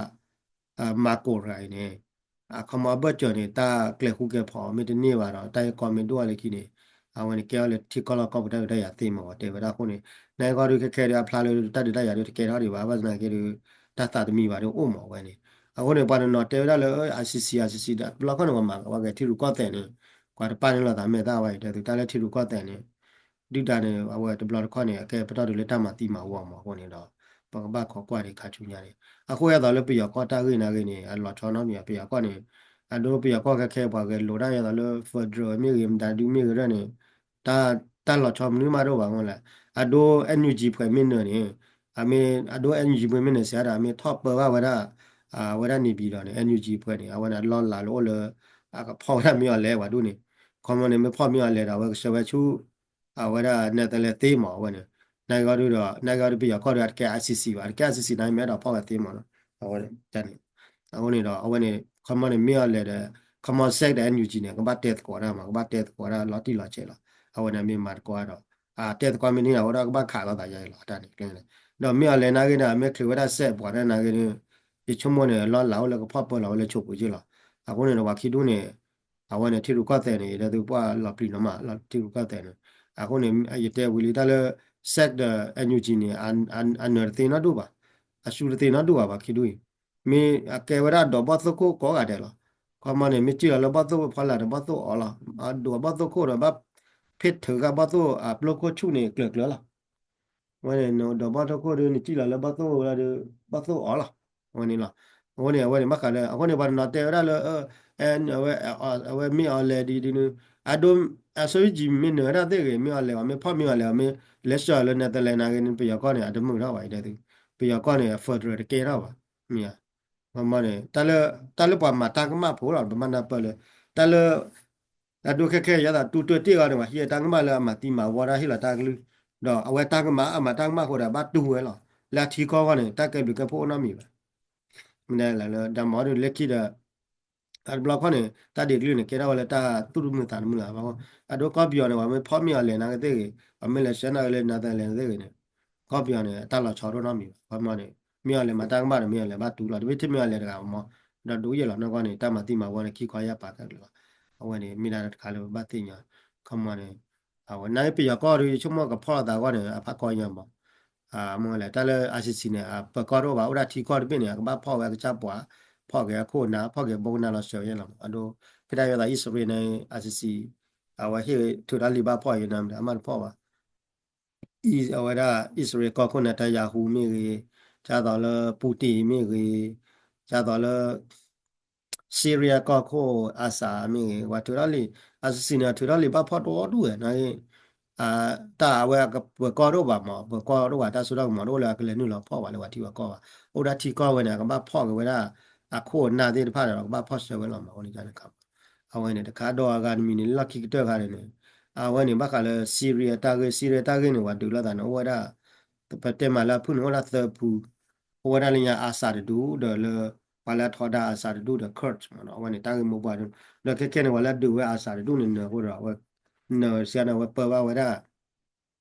Marcos တဂၤအံၤန့ၣ် အခီမီအဘၢၣ်စၢၤန့ၣ် တၢ်ကျဲၤဃူကျဲၤဖိးမ့ၢ်တန့ၢ်ဘၣ်ဒီး တၢ်ဂ့ၢ်ကီမ့ၢ်ဒိၣ်လၢခံန့ၣ် အဝဲန့ၣ်ကဲထီၣ်လၢထံကီၢ်လီၢ်ကီၢ်ပူၤတၢ်ဒုးတၢ်ယၤသ့မး ပှၤတဲဝဲဒၣ်အဃိန့ၣ် နဂီၢ်ဒုခဲခဲဒုး အဖျါလၢတၢ်ဒုးတၢ်ယၤဒုးတကဲထီၣ်ဒံးဘၣ် ဘၣ်ဆၣ်သနာ်က့ဒုး တၢ်သးတမံဘၣ်ဒုးအိၣ်မးဝဲန့ၣ်. အဃိန့ၣ် ပှၤတနီၤတဲဝဲဒၣ်လၢ ICC ICC ဒီးတဘျီခီန့ၣ် ပှၤမၤဝဲကဲထံရူၢ်ကီၢ်သဲးန့ၣ် ပှၤတပာ်န့ၢ်လိာ်သးမဲာ်သၣ်ဝဲအံၤ တဲသုတၢ်လၢထံရူၢ်ကီၢ်သဲးန့ၣ် ဒုၣ်ဒါန့ၣ် အဝဲတဘျီတခီၣ်န့ၣ် အကဲပတီၢ်ဒုးလၢတၢ်မၤသံမၤဝီမးအဃိန့ၣ်ဒီး ပကဘၣ်ခိးကွၢ်ဒံးခါဆူညါန့ၣ် အဃိအသိးလၢပယီၤကီၢ်တၢ်ဂ့ၢ်နာ်ဂ့ၢ်န့ၣ် အလီၤဆီနီတမံၤ ပယီၤကီၢ်န့ၣ် အဒိပယီၤကီၢ်ခဲခဲပှၤဂဲၤလိာ်တၢ်အသိးလၢ federal မ့ၢ်ဂ့ၤ မတၤဒုမ့ၢ်ဂ့ၤဒၣ်န့ၣ် တၢ်လီၤဆီမနုၤမးတအိၣ်ဘၣ်အဃိလဲၣ် အဒိ NUG ပှဲၤမ့ၢ်နၢၤန့ၣ် အမ့ၢ်အဒိ NUG ပှဲၤမ့ၢ်နၢၤစံးဒီး အမ့ၢ်ထီၣ်ပၢဘၣ်ဝဲဒၣ် အဝဲဒၣ် နေပြည်တော် န့ၣ် NUG ပှဲၤန့ၣ် အဝဲန့ၣ်အလီၢ်လၤလၢအိၣ်လၢ အကဖီၣ်ဝဲဒၣ်မ့ၢ်အီၤလဲၣ်ပှၤဒိၣ်န့ၣ် ခီမီန့ၣ် မ့ၢ်ဖီၣ်မ့ၢ်အီၤလဲၣ်ဒီး အဝဲကဆှၢဝဲဆူ အဝဲဒၣ် Netherlands သ့မး အဝဲန့ၣ် နာ်ဂ့ၤအီၤဒုဒီး နာ်ဂ့ၤအီၤဒုပယီၤကီၢ်ဒုး အတကဲ ICC ဘၣ် အတကဲ ICC နာ်ဂ့ၤမ့ၢ်အဲၣ်ဒိးဖီၣ်ဝဲသ့မးနီၤ အဝဲန့ၣ် အဃိန့ၣ်ဒီး အဝဲန့ၣ် ခီမီန့ၣ် မ့ၢ်အီၤလဲၣ်ဒီး ခီမီ စဲးဒီး NUG န့ၣ် ကဘၣ်တဲသကိးတၢ်မး ကဘၣ်တဲသကိးတၢ်လီၤတံၢ်လီၤဆဲးလီၤ အဝဲန့ၣ်မ့ၢ်မၤသကိးဒီး တဲသကိးမ့ၢ်န့ၢ်အဝဲဒၣ်ကဘၣ်ခးလိာ်သးယါအံၤလီၤ အတၢ်န့ၣ် ဒီးမ့ၢ်အီၤလဲၣ်နာ်ဂ့ၤန့ၣ် အမ့ၢ်ချုးဝဲဒၣ်စဲးပှၤတၢ်နာ်ဂ့ၤန့ၣ် ယဆိကမိၣ်န့ၣ် လီၢ်လၤအိၣ်လၢကဖီၣ်ပၢလီၤဝဲလၢဆိးပူၤယ့ၢ်လီၤ အဃိန့ၣ်ဒီးပှၤခံဒူၣ်န့ၣ် အဝဲန့ၣ် ထံရူၢ်ကီၢ်သဲးန့ၣ် ယတဲသုပှၢ်လီၤပျံၤနီၤမး ထံရူၢ်ကီၢ်သဲးန့ၣ် အဃိန့ၣ် ယတဲဝံၤလံတၢ်လၢ စဲးဒီး NUG န့ၣ် အနၢၤတသ့နီတဒူၣ်ဘၣ် အစူတသ့နီတဒူၣ်ဘၣ် ပှၤခံဒူၣ်အံၤ မ့ၢ်အကဲဝဲဒၣ်ဒိးဘီၣ်သိၣ်ခိၣ်ကိးဂၤဒဲးလီၤ ခီမီန့ၣ် မ့ၢ်စံၣ်လီၤလၢဘီၣ်သိၣ်ဖီလာ်ဒီးဘီၣ်သိၣ်အီၤလီၤ ဒိးဘီၣ်သိၣ်ခိၣ်ဒီးဘၣ် ဖ့ၣ်ထုးဂၤဘီၣ်သိၣ်အပျိခိၣ်ဆူၣ်န့ၣ်ကျၢၤကျၢၤလီၤ ဝဲန့ၣ် ဒိးဘီၣ်သိၣ်ခိၣ်ဒီး နစံၣ်လီၤလၢဘီၣ်သိၣ်ဝဲဒၣ်ဒီး ဘီၣ်သိၣ်အီၤလီၤ အဝဲန့ၣ်လီၤ အဃိန့ၣ် အဝဲန့ၣ် ဘၣ်ဃးလၢ အဃိန့ၣ် ပှၤတနီၤတဲဝဲဒၣ်လၢ အဝဲမ့ၢ်အီၤလဲၣ်ဒ်ဒ်န့ၣ် အဒိ အစိယံကံမ့ၢ်နၢၤဝဲဒၣ်သ့ၣ်ဂ့ၤ မ့ၢ်အီၤလဲၣ် အမ့ၢ်ဖီၣ်မ့ၢ်အီၤလဲၣ် အမ့ၢ်လဲၤစၢၤလၢ Netherlands နာ်ဂ့ၤန့ၣ် ပယီၤကီၢ်န့ၣ် အတမုာ်ထီၣ်ဘၣ် ယတဲသု ပယီၤကီၢ်န့ၣ် federal တကဲထီၣ်ဘၣ် မ့ၢ်ဧါ မ့ၢ်န့ၣ် တၢ်လၢ တၢ်လၢပှၤမၤတၢ်ကမၣ်ဖိလီၤ ပမ့ၢ်နၢ်ပၢၢ်လၢ တၢ်လၢ အဒိခဲခဲယသးတူတၢတ့ၢ်ဂီၢ်န့ၣ် ပှၤဟံးတၢ်ကမၣ်လၢအမၤသံမၤဝီတၢ်ဟ့ၣ်လီၤတၢ်ကလုၢ်, ဒီးအဝဲတၢ်ကမၣ် အမၤတၢ်ကမၣ်အဃိဒီး ဘၣ်တူၢ်ဝဲလီၤ. လၢအထံကီၢ်ဂီၢ်န့ၣ် တၢ်ကဲဘျုးကဲဖှိၣ်အိၣ်နီတမံၤဘၣ်. မ့ၢ်လၢ ဒီးမ့ၢ်ဒ်လၢခံဒီး အတဘျီခီန့ၣ် တၢ်ဒ့ၣ်ကလုၢ်န့ၣ် ကဲထီၣ်ဝဲလၢတၢ်သူၣ်တမုာ်သးတမုာ်လၢၤဘၣ်. အဒိကီၢ်ပယီၤန့ၣ် ပှၤမ့ၢ်ဖီၣ်မ့ၢ်အီၤလဲၤနာ်က့သ့ၣ်ဂ့ၤ, ပှၤမ့ၢ်လဲၤဆှၢနာ်က့လၢ Netherlands သ့ၣ်ဂ့ၤန့ၣ် ကီၢ်ပယီၤန့ၣ် တၢ်လီၤဆီတအိၣ်နီတမံၤဘၣ်. ခီမီန့ၣ် မ့ၢ်အီၤလဲၤမၤတၢ်ကမၣ်ဒီး မ့ၢ်အီၤလဲၤဘၣ်တူၢ်လီၤ. တမ့ၢ်ထဲမ့ၢ်အီၤလဲၤတဂၤမီၤ ဒီးဒိးယဲၢ်လီၤနီၢ်ကီၢ်န့ၣ် တၢ်မၤသံမၤဝီန့ၣ် ခံခီယၢ်ပာ်ကဲကလုာ်လီၤ. အဝဲန့ၣ် မ့ၢ်ဒၣ်တခါလၢပဘၣ်သ့ၣ်ညါ ခီမီန့ၣ် အဝဲနာ်က့ပယီၤကီၢ်ဒီး ယဆိကမိၣ်ကဖီၣ်လိာ်သးအဂီၢ်န့ၣ် အဖးကီညါမီၤ မ့ၢ်လဲၣ် တၢ်လၢ ICC န့ၣ် အပၢၤကီၢ်တအိၣ်ဘၣ် အိၣ်ဒၣ်ထံကီၢ်တဘ့ၣ်န့ၣ် အကဘၣ်ဖီၣ်ဝဲအကစၢ်ပှၤ, ဖီၣ်က့ၤအခိၣ်အနၢ် ဖီၣ်က့ၤဘိကနၣ်လီၤစၢၤယဲၢ်လီၤ. အဒိ ဖဲဒၣ်ယသးအံၣ်စရ့လးန့ၣ် ICC အဝဲဟ့ၣ်ထုးထီၣ်လံာ်ဘၣ်ဖီၣ်ယဲၢ်နၤ အမ့ၢ်တဖီၣ်ဘၣ်. အဝဲဒၣ် အံၣ်စရ့လးကီၢ်ခိၣ် Netanyahu မ့ၢ်ဂ့ၤ, ဒ်သိးလၢ Putin မ့ၢ်ဂ့ၤ, ဒ်သိးလၢ Syria ကီၢ်ခိၣ် Assad မ့ၢ်ဂ့ၤ ပှၤထုးထီၣ်လံာ် ICC န့ၣ် ထုးထီၣ်လံာ်ဘၣ်ဖီၣ်တအိၣ်ဒူၣ်ဝဲန့ၣ် တၢ်အဝဲပၢၤကီၢ်တအိၣ်ဘၣ်မီၤ ပၢၤကီၢ်တအိၣ်ဘၣ် တၢ်စိတၢ်ကမီၤတအိၣ်လၢအကလဲၤနုာ်လီၤဖီၣ်ဘၣ်လၢပှၤထံပှၤကီၢ်ဘၣ်. အိၣ်ဒၣ်ထံကီၢ်ဝဲန့ၣ် အကဘၣ်ဖီၣ်က့ၤဝဲဒၣ် အခိၣ်အနၢ်သ့ၣ်တဖၣ်ဒီး ကဘၣ်ဖီၣ်ဆှၢဝဲလီၤမီၤ အိၣ်န့ၣ်န့ၣ် အဝဲန့ၣ် တခါဒီးအဂၤတမံၤန့ၣ် လီၢ်ခံကတၢၢ်ခါန့ၣ်န့ၣ် အဝဲန့ၣ် ဘၣ်ဃးလၢ Syria တၢ်ဂ့ၢ် Syria တၢ်ဂ့ၢ်န့ၣ် ပှၤဒုးလိာ်သးန့ၣ် အိၣ်ဝဲဒၣ် ပတဲမးလၢအဖုၣ်န့ၣ် အိၣ်ဒၣ်သၢဖု, အိၣ်ဝဲဒၣ်လၢညါ Assad တဒူၣ် ဒီးလၢ ပှၤလၢအထီဒါ Assad တဒူၣ်ဒီး Kurd မီၤနီၤ အဝဲန့ၣ် တၢ်ဂ့ၢ်မိၢ်ပှၢ်ဒၣ် ဒီးခဲခဲန့ၣ် ပှၤလၢအဒုးဝဲ Assad တဒူၣ်န့ၣ် နၢၤအဃိဒီး အဝဲ နၢၤစ့ၢ်န့ၣ် အဝဲပၢဘၣ်ဝဲဒၣ်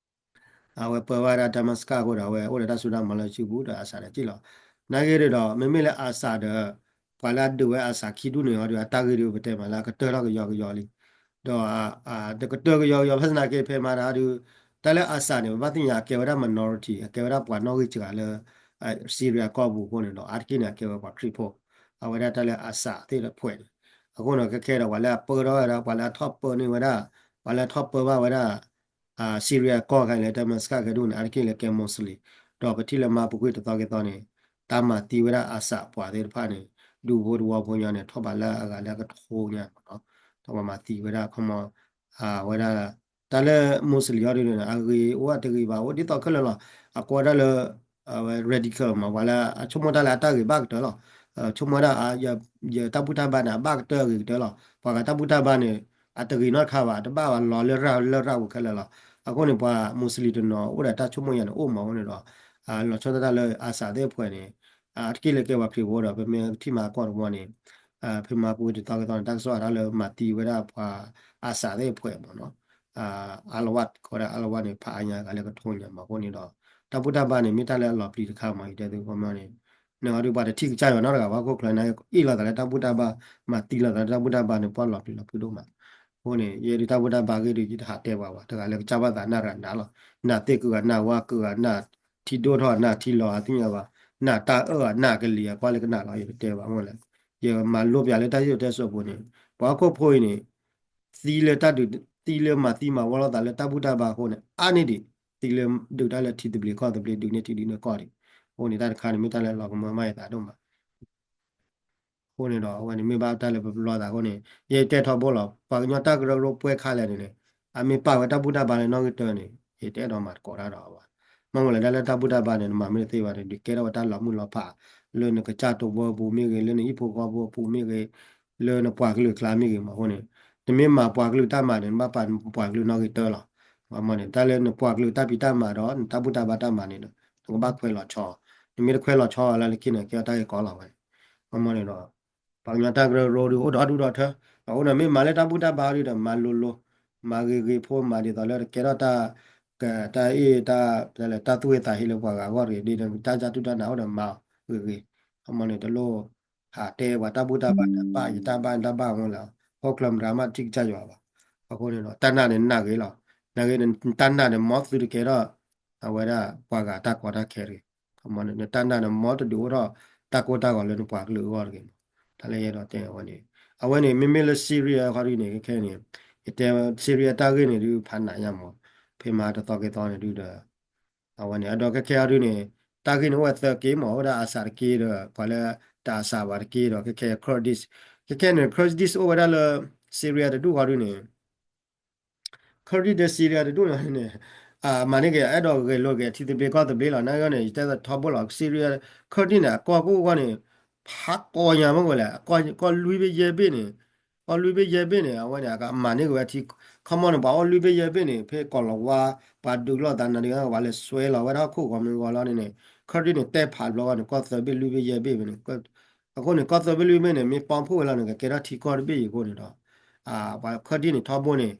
အဝဲပၢဘၣ်ဝဲဒၣ် Damascus အဃိဒီး အဝဲအိၣ်ဒီးတၢ်စိတၢ်ကမီၤလၢစုပူၤဒီး Assad ဒီးက့ၢ်လီၤ. နာ်က့ဒီး မ့မ့ၢ်လၢ Assad ဒီး ပှၤလၢအဒုးဝဲ Assad ခံဒူၣ်န့ၣ်ဒီး အတၢ်ဂ့ၢ်ဒုးပတဲမးလၢအကတၢၢ်ထီၣ်ကယီကယီလံ ဒီး တကတၢၢ်ကယီကယီ ဘၣ်ဆၣ်သနာ်က့ ဖဲမၤတၢ်ဒုး တၢ်လၢ Assad န့ၣ် ပဘၣ်သ့ၣ်ညါအကဲဝဲဒၣ် minority အကဲဝဲဒၣ်ပှၤနီၣ်ဂံၢ်စှၤလၢ Syria ကီၢ်ပူၤအဃိန့ၣ်ဒီး အါတက့ၢ်န့ၣ် အကဲဝဲပှၤခရံာ်ဖိ အဝဲဒၣ်တၢ်လၢ Assad သ့ၣ်တဖၣ်န့ၣ် အဃိန့ၣ် ခဲခဲဒီး ပှၤလၢအပၢထီၣ်ဝဲဒၣ် ပှၤလၢအထီၣ်ပၢန့ၢ်ဝဲဒၣ် ပှၤလၢအထီၣ်ပၢဘၣ်ဝဲဒၣ် Syria ကီၢ်ခါလၢ Damascus ခဲဒူၣ်န့ၣ် အါတက့ၢ်လၢကဲ Muslim ဒီးပထံၣ်လၢမၤပူၤကွံာ်တသီက့ၤသီန့ၣ် တၢ်မၤသံဝဲဒၣ် Assad ပှၤသ့ၣ်တဖၣ်န့ၣ် ဒူဖိတဝီဖိညီန့ၣ် ထီၣ်ဘးလၢအဂၤလၢအကထိညါမီၤနီၤ ဒီးပှၤမၤသံဝဲဒၣ် ခီမီ ဝဲဒၣ် တၢ်လၢ Muslim အီၤဒ်န့ၣ် အဂ့ၤအိၣ်အတဂ့ၤဘၣ် အိၣ်ဒ်သိးခဲလၢာ်လီၤ. အကွဲးဒၣ်လၢ အဝဲ radical မး ပှၤလၢအဆိကမိၣ်တၢ်လၢအတၢ်ဂ့ၤဘၣ်ကတၢၢ်လီၤ. ဆိကမိၣ်ဒၣ် ယတၢ်ဘူၣ်တၢ်ဘါန့ၣ် အဘၣ်ကတၢၢ်အဂ့ၤကတၢၢ်လီၤ. ပှၤဂၤတၢ်ဘူၣ်တၢ်ဘါန့ၣ် အတဂ့ၤနီတခါဘၣ် တဘၣ်ဘၣ်လီၤလၢရၣ်လၢရၣ်ပူၤခဲလၢာ်လီၤ. အဃိန့ၣ် ပှၤ Muslim တနီၤအိၣ်ဒီးတၢ်ဆိကမိၣ်ယါန့ၣ် အိၣ်မးအဃိန့ၣ်ဒီး လီၤဆီဒၣ်တၢ်လၢ Assad သ့ၣ်တဖၣ်န့ၣ် အါတက့ၢ်လၢကဲပှၤခရံာ်ဖိဒီး ပမ့ၢ်ထံၣ်မၤကီၢ်တဝီန့ၣ် ဖဲမၤပူၤတသီကသီန့ၣ် တၢ်ကစီၣ်အါထီၣ်လၢမၤသံဝဲဒၣ်ပှၤ Assad သ့ၣ်တဖၣ်မးနီၤ Alawite ကီးဒၣ် Alawite န့ၣ် ဖးအါညါဂၤလၢကထိညါမးအဃိန့ၣ်ဒီး တၢ်ဘူၣ်တၢ်ဘါန့ၣ် မ့ၢ်တၢ်လၢအလီၤပျံၤတခါမး ယတဲသုခီမီန့ၣ် နဂီၢ်ဒုးပှၤတထံၣ်ကစၢ်ယွၤနီတဂၤဘၣ် ဟီၣ်ခိၣ်ချၢန့ၣ် အ့ၣ်လိာ်သးလၢတၢ်ဘူၣ်တၢ်ဘါ မၤသံလိာ်သးလၢတၢ်ဘူၣ်တၢ်ဘါန့ၣ် ပှၤလီၤပျံၤလီၤဖုးဒိၣ်မး အဃိန့ၣ် ယဲဒုးတၢ်ဘူၣ်တၢ်ဘါဂ့ၢ်ဒုး ယတဟးတဲပှၤဘၣ် တဂၤလၢကစၢ်ဘၣ်သးနၢ်ရၤနးလီၤ နၢ်သ့ၣ်ကဂၤနၢ်ဝါကဂၤနၢ် ထံဒိၣ်ထီၣ်နၢ်ထံလီၤအသ့ၣ်ညါဘၣ် နၢ်တၢ်အၢၣ်အနၢ်ကလံၤအကွၢ်လၢကနၣ်လီၤ ယတတဲဘၣ်မ့ၢ်လဲၣ် ယမၤလိပျးလၢတၢ်ဟ့ၣ်တဲစိးပူၤန့ၣ် ပှၤဟီၣ်ခိၣ်ဖိအံၤန့ၣ် သံလၢတၢ်ဒုး သံလၢမၤသံမၤဝီလိာ်သးလၢတၢ်ဘူၣ်တၢ်ဘါအဃိန့ၣ် အါန့ၢ်ဒံး သံလၢဒုးတၢ်လၢထံသဘျ့ကီၢ်သဘျ့ ဒုးန့ၢ်ထံဒုးန့ၢ်ကီၢ်ဒံး အဃိန့ၣ် တၢ်တခါန့ၣ် မ့ၢ်တၢ်လၢလီၤကမၢမၤယသးဒိၣ်မး အဃိန့ၣ်ဒီး အဝဲန့ၣ်မ့ၢ်ဘၣ်တၢ်လၢပလီၢ်သးအဃိန့ၣ် ယတဲထီဘိလီၤ ပှၤကညီတၢ်ကရၢကရိပှဲၤခါလဲၣ်န့ၣ်န့ၣ် အမ့ၢ်ပာ်ဝဲတၢ်ဘူၣ်တၢ်ဘါလၢနီၣ်ဂံၢ်တၢန့ၣ် ယတအဲၣ်ဒိးမၤသကိးတၢ်ဒီးအဝဲ မ့ၢ်မ့ၢ်လၢတၢ်လၢတၢ်ဘူၣ်တၢ်ဘါန့ၣ် နမၤမ့ၢ်တသ့ဘၣ်န့ၣ် ဒုးကဲထီၣ်ဝဲတၢ်လီၤမုၢ်လီၤဖး လၢနကစၢ်တဝၢပူၤမ့ၢ်ဂ့ၤ လၢနဟံၣ်ဖိဃီဖိအပူၤမ့ၢ်ဂ့ၤ လၢနပှၤကလုာ်အကျါမ့ၢ်ဂ့ၤမးအဃိန့ၣ် နမ့ၢ်မၤပှၤကလုာ်တၢ်မၤန့ၣ် နဘၣ်ပာ်ပှၤကလုာ်နီၣ်ဂံၢ်တၢလီၤ မ့ၢ်မ့ၢ်န့ၣ် တၢ်လၢနပှၤကလုာ်တၢ်ဖံးတၢ်မၤဒီး နတၢ်ဘူၣ်တၢ်ဘါတၢ်မၤန့ၣ် နကဘၣ်ခွဲးလီၤဆီ နမ့ၢ်တခွဲးလီၤဆီလၢလၢခံန့ၣ် ကဲထီၣ်တၢ်ဂ့ၢ်ကီလီၤဝဲန့ၣ် မ့ၢ်မ့ၢ်န့ၣ်ဒီး ပှၤကညီတၢ်ကရၢကရိဒုးအိၣ်ဒီးအီၣ်ဒူၣ်ဒီးထၢ အအိၣ်ဒီးမ့ၢ်မၤလၢတၢ်ဘူၣ်တၢ်ဘါဒုးဒီး မၤလိၤလိၤ မၤဂ့ၤဂ့ၤဖိ မၤဒ်သိးလၢတကဲထီၣ်တၢ် တၢ်အ့ၣ်တၢ် တၢ်သူၣ်ဝံသးဟ့လၢပှၤဂၤအဂီၢ်တဂ့ၤ ဒ်တၢ်စၢ်တူၢ်တၢ်နးအိၣ်ဒီးမၤဂ့ၤဂ့ၤ အမ့ၢ်န့ၣ် တလိၣ်ဟးတဲပှၤတၢ်ဘူၣ်တၢ်ဘါန့ၣ် ဘၣ်ယတၢ်ဘၣ်တၢ်ဘၣ်မ့ၢ်လၢ ဟီၣ်ခိၣ်ချၢမတၤမးတထံၣ်ကစၢ်ယွၤဘၣ် အဃိန့ၣ်ဒီး တၢ်နာ်န့ၣ်နာ်ဂ့ၤလီၤ နာ်ဂ့ၤန့ၣ် တၢ်နာ်န့ၣ် မ်သုတကဲထီၣ် အဝဲဒၣ်ပှၤဂၤတၢ်ကီတၢ်ခဲတဂ့ၤ အမ့ၢ်န့ၣ် နတၢ်နာ်န့ၣ် မ်တဒုးအိၣ်ထီၣ်တၢ်ကိၢ်တၢ်ဂီၤလၢနပှၤကလုာ်အဂီၢ်တဂ့ၤမး တၢ်လၢယအဲၣ်ဒိးတဲအဝဲန့ၣ် အဝဲန့ၣ် မ့မ့ၢ်လၢ Syria ခီဒုးန့ၣ် ခဲခဲန့ၣ် ယတဲ Syria တၢ်ဂ့ၢ်န့ၣ်ဒုး ဖးနးညါမး ဖဲမၤတသီက့ၤသီန့ၣ်ဒုးဒီး အဝဲန့ၣ် အဒီးခဲခဲအီၤဒုးန့ၣ် တၢ်ဂ့ၢ်န့ၣ်အိၣ်ဝဲသၢက့ၤမး အိၣ်ဝဲဒၣ် Assad တက့ၢ်ဒီး ပှၤလၢတ Assad ဘၣ်တက့ၢ်ဒီး ခဲခဲ Kurdish ခဲခဲန့ၣ် Kurdish အိၣ်ဝဲဒၣ်လၢ Syria တဒူၣ်ဃီဒုးန့ၣ် Kurdish ဒီး Syria တဒူၣ်န့ၣ်န့ၣ် မၤန့ၢ်က့ၤ အဲၣ်ဒိးဂဲၤလိာ်က့ၤ ထံသဘျ့ကီၢ်သဘျ့လီၤ နာ်က့န့ၣ် ယတဲထီဘိလီၤ Syria Kurdish န့ၣ် အကီၢ်ကအိၣ်ဂီၢ်န့ၣ် ဖးကီညါမ့ၢ်ဝဲလဲၣ်, ကီၢ်လွံၢ်ဘ့ၣ်ယဲၢ်ဘ့ၣ်န့ၣ်, ကီၢ်လွံၢ်ဘ့ၣ်ယဲၢ်ဘ့ၣ်န့ၣ် အဝဲန့ၣ် အကမၤန့ၢ်က့ၤဝဲထံ, ခီမီန့ၣ် ပှၤအိၣ်လွံၢ်ဘ့ၣ်ယဲၢ်ဘ့ၣ်န့ၣ် ဖဲကီၢ်လီၤဝါ ပှၤဒုးလိာ်သးနၤဒုး ပှၤလဲၤစွဲလီၤဝဲဒၣ်ဟီၣ်ခိၣ်ဂီၤမ့ၢ်ဂီၤလီၤန့ၣ်န့ၣ် ခၢၣ်ဒံၣ်န့ၣ် တဲဖးတဘျီဃီန့ၣ် ကီၢ်သၢဘ့ၣ်လွံၢ်ဘ့ၣ်ယဲၢ်ဘ့ၣ်ဝဲန့ၣ်, အဃိန့ၣ် ကီၢ်သၢဘ့ၣ်လွံၢ်ဘ့ၣ်န့ၣ် မ့ၢ်ပီဖှိၣ်ဝဲလီၤန့ၣ် ကကဲထီၣ်ထံကီၢ်တဘ့ၣ်အံၤအဃိန့ၣ်ဒီး ပှၤခၢၣ်ဒံၣ်န့ၣ်ထီဘိန့ၣ်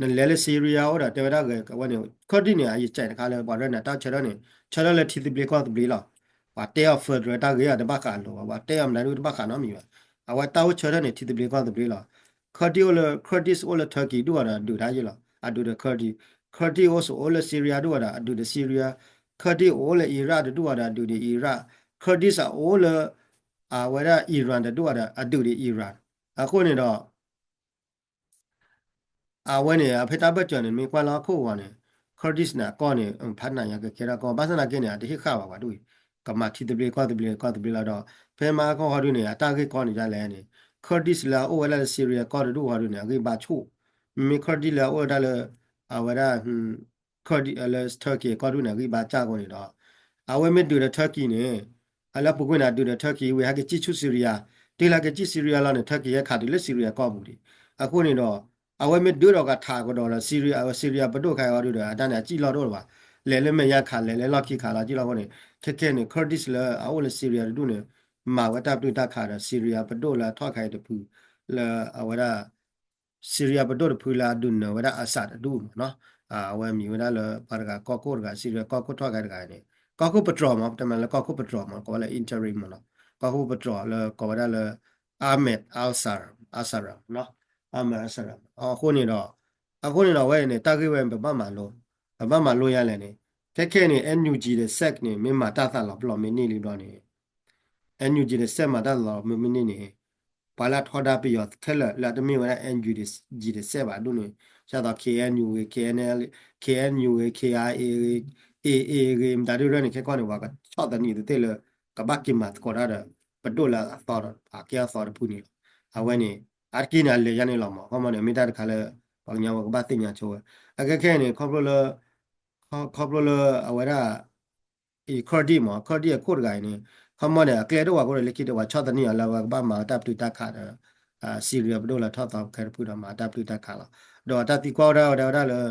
နလဲၤလၢ Syria အိၣ်ဒီးတဲဝဲဒၣ်ဂ့ၤဝဲန့ၣ် ခၢၣ်ဒံၣ်န့ၣ် အယံာ်ကဲတခါလၢပှၤရဲၣ်န့ၣ် တၢ်ဆၢထၢၣ်န့ၣ် ဆၢထၢၣ်လၢထံသဘျ့ကီၢ်သဘျ့လီၤ. ပှၤတဲအီၤ federal တၢ်ဂ့ၤအီၤတဘၣ်ဃးအလိၤဘၣ်, ပှၤတဲအီၤမနုၤဒုတဘၣ်ဃးနီတမံၤဘၣ်. အဝဲတၢ်အိၣ်ဆၢထၢၣ်န့ၣ် ထံသဘျ့ကီၢ်သဘျ့လီၤ. ခၢၣ်ဒံၣ်အိၣ်လၢ Kurdish အိၣ်လၢ Turkey ဒူၣ်အီၤဒီးအဒုးတၢ်ယ့ၢ်လီၤ, အဒုးဒီး Kurdish, Kurdish အိၣ်စအိၣ်လၢ Syria ဒူၣ်အီၤဒီးအဒုးဒီး Syria, Kurdish အိၣ်လၢ Iraq တဒူၣ်အီၤဒီးအဒုးဒီး Iraq, Kurdish အအိၣ်လၢ အဝဲဒၣ် Iran တဒူၣ်အီၤဒီးအဒုးဒီး Iran. အဃိန့ၣ်ဒီး အဝဲန့ၣ် အဖဲတၢ်ဘၢၣ်စၢၤန့ၣ် မ့ၢ်ကွၢ်လၢဟီၣ်ခိၣ်ဂီၤန့ၣ် Kurdish န့ၣ် အကီၢ်န့ၣ် ဖးနးယၤကကဲထီၣ်ကီၢ် ဘၣ်ဆၣ်သနာ်က့န့ၣ် အတဟ့ၣ်ဃာ်ဘၣ်ပှၤဒ်အံၤ, ကမၤထံသဘျ့ကီၢ်သဘျ့ ကီၢ်သဘျ့လီၤဒီး ဖဲမဟါကီၢ်ဟီဒုန့ၣ် အတၢ်ဂ့ၢ်ကီန့ၣ်ဒ်လဲၣ်န့ၣ် Kurdish လၢအအိၣ်ဝဲဒၣ်လၢ Syria ကီၢ်တဒူၣ်ဟီဒုန့ၣ် အဂံၢ်ဘါဆိၣ်, မ့မ့ၢ် Kurdish လၢအအိၣ်ဝဲဒၣ်လၢ အဝဲဒၣ် Kurdish လၢ Turkey ကီၢ်ဒူၣ်န့ၣ် အဂံၢ်ဘါစၢ်အဃိန့ၣ်ဒီး အဝဲမ့ၢ်ဒုးဒီး Turkey န့ၣ် အလၢပူၤကွံာ်န့ၣ် အဒုးဒီး Turkey ဝံၤဟဲက့ၤစံၣ်ဆူ Syria, တုၤလၢဟဲက့ၤစံၣ် Syria လီၤန့ၣ် Turkey ဟဲခးတုၤလၢ Syria ကီၢ်ပူၤဒံး. အဃိန့ၣ်ဒီး အဝဲမ့ၢ်ဒုးဒီးကထးကဒီးဒီး Syria, Syria ပဒိၣ်ခါအံၤအီၤဒုးဒီး အတၢ်န့ၣ် အစံၣ်လီၢ်ဒိၣ်လၢၤဘၣ်, လဲၤလၢမဲာ်ညါခး လဲၤလၢလီၢ်ခံခးလီၤ စံၣ်လီၢ်အဃိန့ၣ် ခဲခဲန့ၣ် Kurdish လၢအအိၣ်လၢ Syria တဒူၣ်န့ၣ် မၤဝဲတၢ်ပတုာ်တၢ်ခးဒီး Syria ပဒိၣ်လၢအထီၣ်ခါအံၤတဖု လၢအဝဲဒၣ် Syria ပဒိၣ်တဖုလၢအဒုးနၢၤဝဲဒၣ် Assad တဒူၣ်မးနီၤ, အဝဲမံၤဝဲဒၣ်လၢပှၤတဂၤကီၢ်ခိၣ်တဂၤ Syria ကီၢ်ခိၣ်ထီၣ်ခါတဂၤန့ၣ် ကီၢ်ခိၣ်ပတြီၤမး ပတဲမးလၢကီၢ်ခိၣ်ပတြီၤမး ကိးဝဲလၢ interim မးနီၤ, ကီၢ်ခိၣ်ပတြီၤလၢကိးဝဲဒၣ်လၢ Ahmed al-Sharaa, al-Sharaa နီၤ, Ahmed al-Sharaa အဃိန့ၣ်ဒီး အဃိန့ၣ်ဒီး အဝဲန့ၣ် တၢ်ဂ့ၢ်ဝဲ ပဘၣ်မၤလိ, ပဘၣ်မၤလိယါလဲၣ်န့ၣ်, ခဲခဲန့ၣ် NUG ဒီး SAC န့ၣ် မ့ၢ်မၤတၢ်သးလီၤပလီၢ်မ့ၢ်န့ၢ်လံဘျီန့ၣ် NUG ဒီး SAC မၤတၢ်သးလီၤပလီၢ်မ့ၢ်န့ၢ်န့ၣ် ပှၤလၢအထီဒါပယီၤခဲလၢာ်လၢအတမ့ၢ်ဝဲဒၣ် NUG ဒီး SAC ဘၣ်ဒ်န့ၣ် ဒ်သိး KNU ဂ့ၤ KNLA, KNU ဂ့ၤ KIA ဂ့ၤ AA ဂ့ၤ မတၤဒုရဲၣ်န့ၣ် ခဲကီၢ်န့ၣ် ပှၤကဆီၣ်သနံးသ့ၣ်လၢ ကဘၣ်က့ၤမၤသကိးတၢ်ဒီး ပဒိၣ်လၢအသီဒီး အကဲအသီတဖုန့ၣ်လီၤ. အဝဲန့ၣ် အါတက့ၢ်န့ၣ် အလဲၤယါန့ၣ်လီၤမး ခီမီန့ၣ် မ့ၢ်တၢ်တခါလၢ ပှၤကညီဝဲကဘၣ်သ့ၣ်ညါဆိဝဲ အခဲခဲအံၤန့ၣ် ခီဖျိလၢ ခီဖျိလၢအဝဲဒၣ် အံၤ Kurdish မး Kurdish အခိၣ်တဂၤအံၤန့ၣ် ခီမီန့ၣ် အကျဲဒိၣ်ဝဲအဃိဒီး လၢခံဒီး ပှၤဆီၣ်သနံးအီၤလၢအဝဲကဘၣ်မၤတၢ်ပတုာ်တၢ်ခးဒီး Syria ပဒိၣ်လၢထီၣ်သီခဲတဖုဒီးမၤတၢ်ပတုာ်တၢ်ခးလီၤ. ဒီးတၢ်သံကွၢ်ဝဲဒၣ်ဝဲဒၣ်လၢ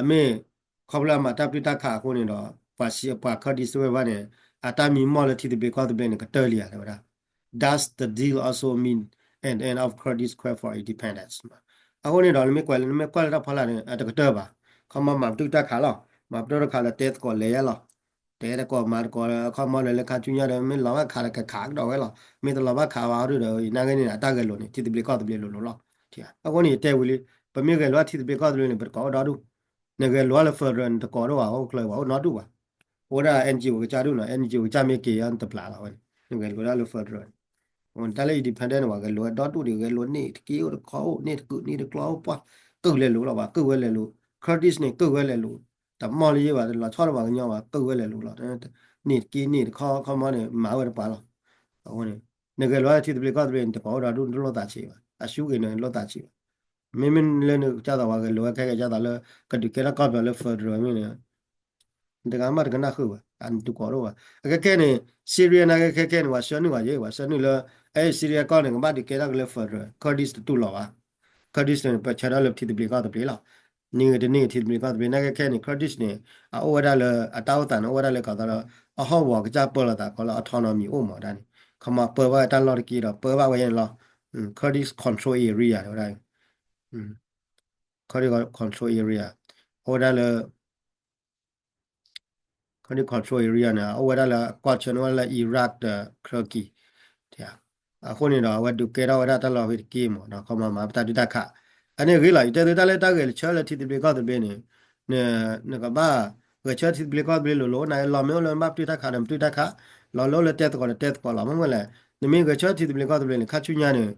မ့ၢ် ခီဖျိလၢအမၤတၢ်ပတုာ်တၢ်ခးအဃိန့ၣ်ဒီး ပှၤ Kurdish ဝဲဘၣ်န့ၣ် အတၢ်မံမီၢ်လၢထံသဘျ့ကီၢ်သဘျ့န့ၣ် ကတၢၢ်လံဧါ တဲဝဲဒၣ် Does the deal also mean an end of Kurdish quest for independence? အဃိန့ၣ်ဒီး နမ့ၢ်ကွၢ်လၢ နမ့ၢ်ကွၢ်လၢတၢ်ဖီလာ်န့ၣ် အတကတၢၢ်ဘၣ်. ခီမီမၤပတုာ်တၢ်ခးလီၤ. မၤပတုာ်တၢ်ခးလီၤ တဲသကိးလဲၤယါလီၤ. တဲသကိးမၤသကိးလၢ ခီမီလၢ လၢခါဆူညါဒီး မ့ၢ်လီၤဘၣ်ခးဒီးကခးကဒီးဝဲလီၤ. မ့ၢ်တလီၤဘၣ်ခးဘၣ်အီၤဒုဒီး နာ်က့န့ၣ် အတၢ်ဂဲၤလိာ်န့ၣ် ထံသဘျ့ကီၢ်သဘျ့လိၤလိၤလီၤ. အဃိန့ၣ် ယတဲဝံၤလံ ပမ့ၢ်ဂဲၤလိာ်ထံသဘျ့ကီၢ်သဘျ့န့ၣ် ပတကိးအိၣ်ဒီဒူၣ် နဂဲၤလိာ်လၢ federal န့ၣ် တကိးဒိၣ်ဘၣ် အိၣ်ချၢဘၣ် အိၣ်နီဒူၣ်ဘၣ်. အိၣ်ဒၣ် NGO ကစၢ်ဒူၣ်နီၤ NGO ကစၢ်မ့ၢ်က့ၤယါတပျးလီၤဝဲန့ၣ် နဂဲၤလိာ်ဒၣ်လၢ federal န့ၣ် တၢ်လၢ independent န့ၣ် ပှၤဂဲၤလိာ်ဝဲဒီဒူၣ်ဒံး ဂဲၤလိာ်န့ၢ်တက့ၢ်အိၣ်တခီအိၣ် န့ၢ်တကုာ်န့ၢ်တကျီအိၣ်ပှၢ် ကုာ်လဲၤလိာ်လီၤဘၣ် ကုာ်ဝဲလဲၤလိာ် Kurdish န့ၣ် ကုာ်ဝဲလဲၤလိာ် တမီၢ်လၢယဲၢ်ဘၣ် တလီၤဆီတဘၣ်ကညီဘၣ် ကုာ်ဝဲလဲၤလိာ်လီၤ. န့ၢ်တက့ၢ်န့ၢ်တခီခီမီန့ၣ် မၤဝဲတပှၤလီၤ. အဃိန့ၣ် နဂဲၤလိာ်ထံသဘျ့ကီၢ်သဘျ့န့ၣ် တကိးအိၣ်ဒီဒူၣ် နတလိၣ်သးဆံးဘၣ် အရှုံးဂ့ၤန့ၣ် နလိၣ်သးဆံးဘၣ် မ့မ့ၢ်လၢနကစၢ်သးဝးဂဲၤလိာ်ဝဲခဲကစၢ်သးလၢ ကဒုးကဲထီၣ်ကီၢ်ပယီၤလၢ federal မ့ၢ်န့ၣ် နတဂၤမးတကနၣ်ဃုာ်ဘၣ် အနတူၢ်ကိးဒိၣ်ဘၣ် အခဲခဲန့ၣ် Syria နာ်က့ခဲခဲန့ၣ် ပှၤဆှၢနုာ်ဘၣ်ယဲ ပှၤဆှၢနုာ်လၢ အဲ Syria ကီၢ်န့ၣ် ကဘၣ်ဒုးကဲထီၣ်က့ၤလၢ federal Kurdish တတူၢ်လိာ်ဘၣ် Kurdish န့ၣ် ပဆၢထၢၣ်လၢထံသဘျ့ကီၢ်သဘျ့လီၤ န့ၢ်ဂ့ၤတန့ၢ်ဂ့ၤထံသဘျ့ကီၢ်သဘျ့ နာ်က့ခဲန့ၣ် Kurdish န့ၣ် အအိၣ်ဝဲဒၣ်လၢ အတၢ်အိၣ်သးန့ၣ် အိၣ်ဝဲဒၣ်လၢကီၢ်သီလၢ အဟီၣ်ကဝီၤကစၢ်ပၢလီၤသးကီးလၢ autonomy အိၣ်မးဒၣ်န့ၣ် ခီမီပၢဘၣ်ဝဲတၢ်လီၢ်တက့ၢ်ဒီး ပၢဘၣ်ဝဲယဲန့ၣ်လီၤ Kurdish control area တဲဝဲဒၣ် Kurdish control area အိၣ်ဝဲဒၣ်လၢ Kurdish control area န့ၣ် အိၣ်ဝဲဒၣ်လၢ ကွၢ်ဆၢန့ၢ်ဝဲဒၣ်လၢ Iraq ဒီး Turkey အဃိန့ၣ်ဒီး အဝဲဒုးကဲထီၣ်ဝဲဒၣ်တၢ်လီၢ်ဖဲတက့ၢ်မး ဒီးခီမီမၤပတၢ်ပတုာ်တၢ်ခး အန့ၣ်ဂ့ၤလီၤ ယတဲသုတၢ်လၢတၢ်ဂဲၤဆၢလၢထံသဘျ့ကီၢ်သဘျ့န့ၣ် နကဘၣ်ဂဲၤဆၢထံသဘျ့ကီၢ်သဘျ့လိၤလိၤ နလီၤမ့ၢ်အိၣ်လၢနဘၣ်ပတုာ်တၢ်ခးဒီး ပတုာ်တၢ်ခး လီၤလၢအိၣ်လၢတဲသကိးဒီးတဲသကိးလီၤ မ့ၢ်မ့ၢ်လဲၣ် နမ့ၢ်ဂဲၤဆၢထံသဘျ့ကီၢ်သဘျ့န့ၣ် ခါဆူညါန့ၣ်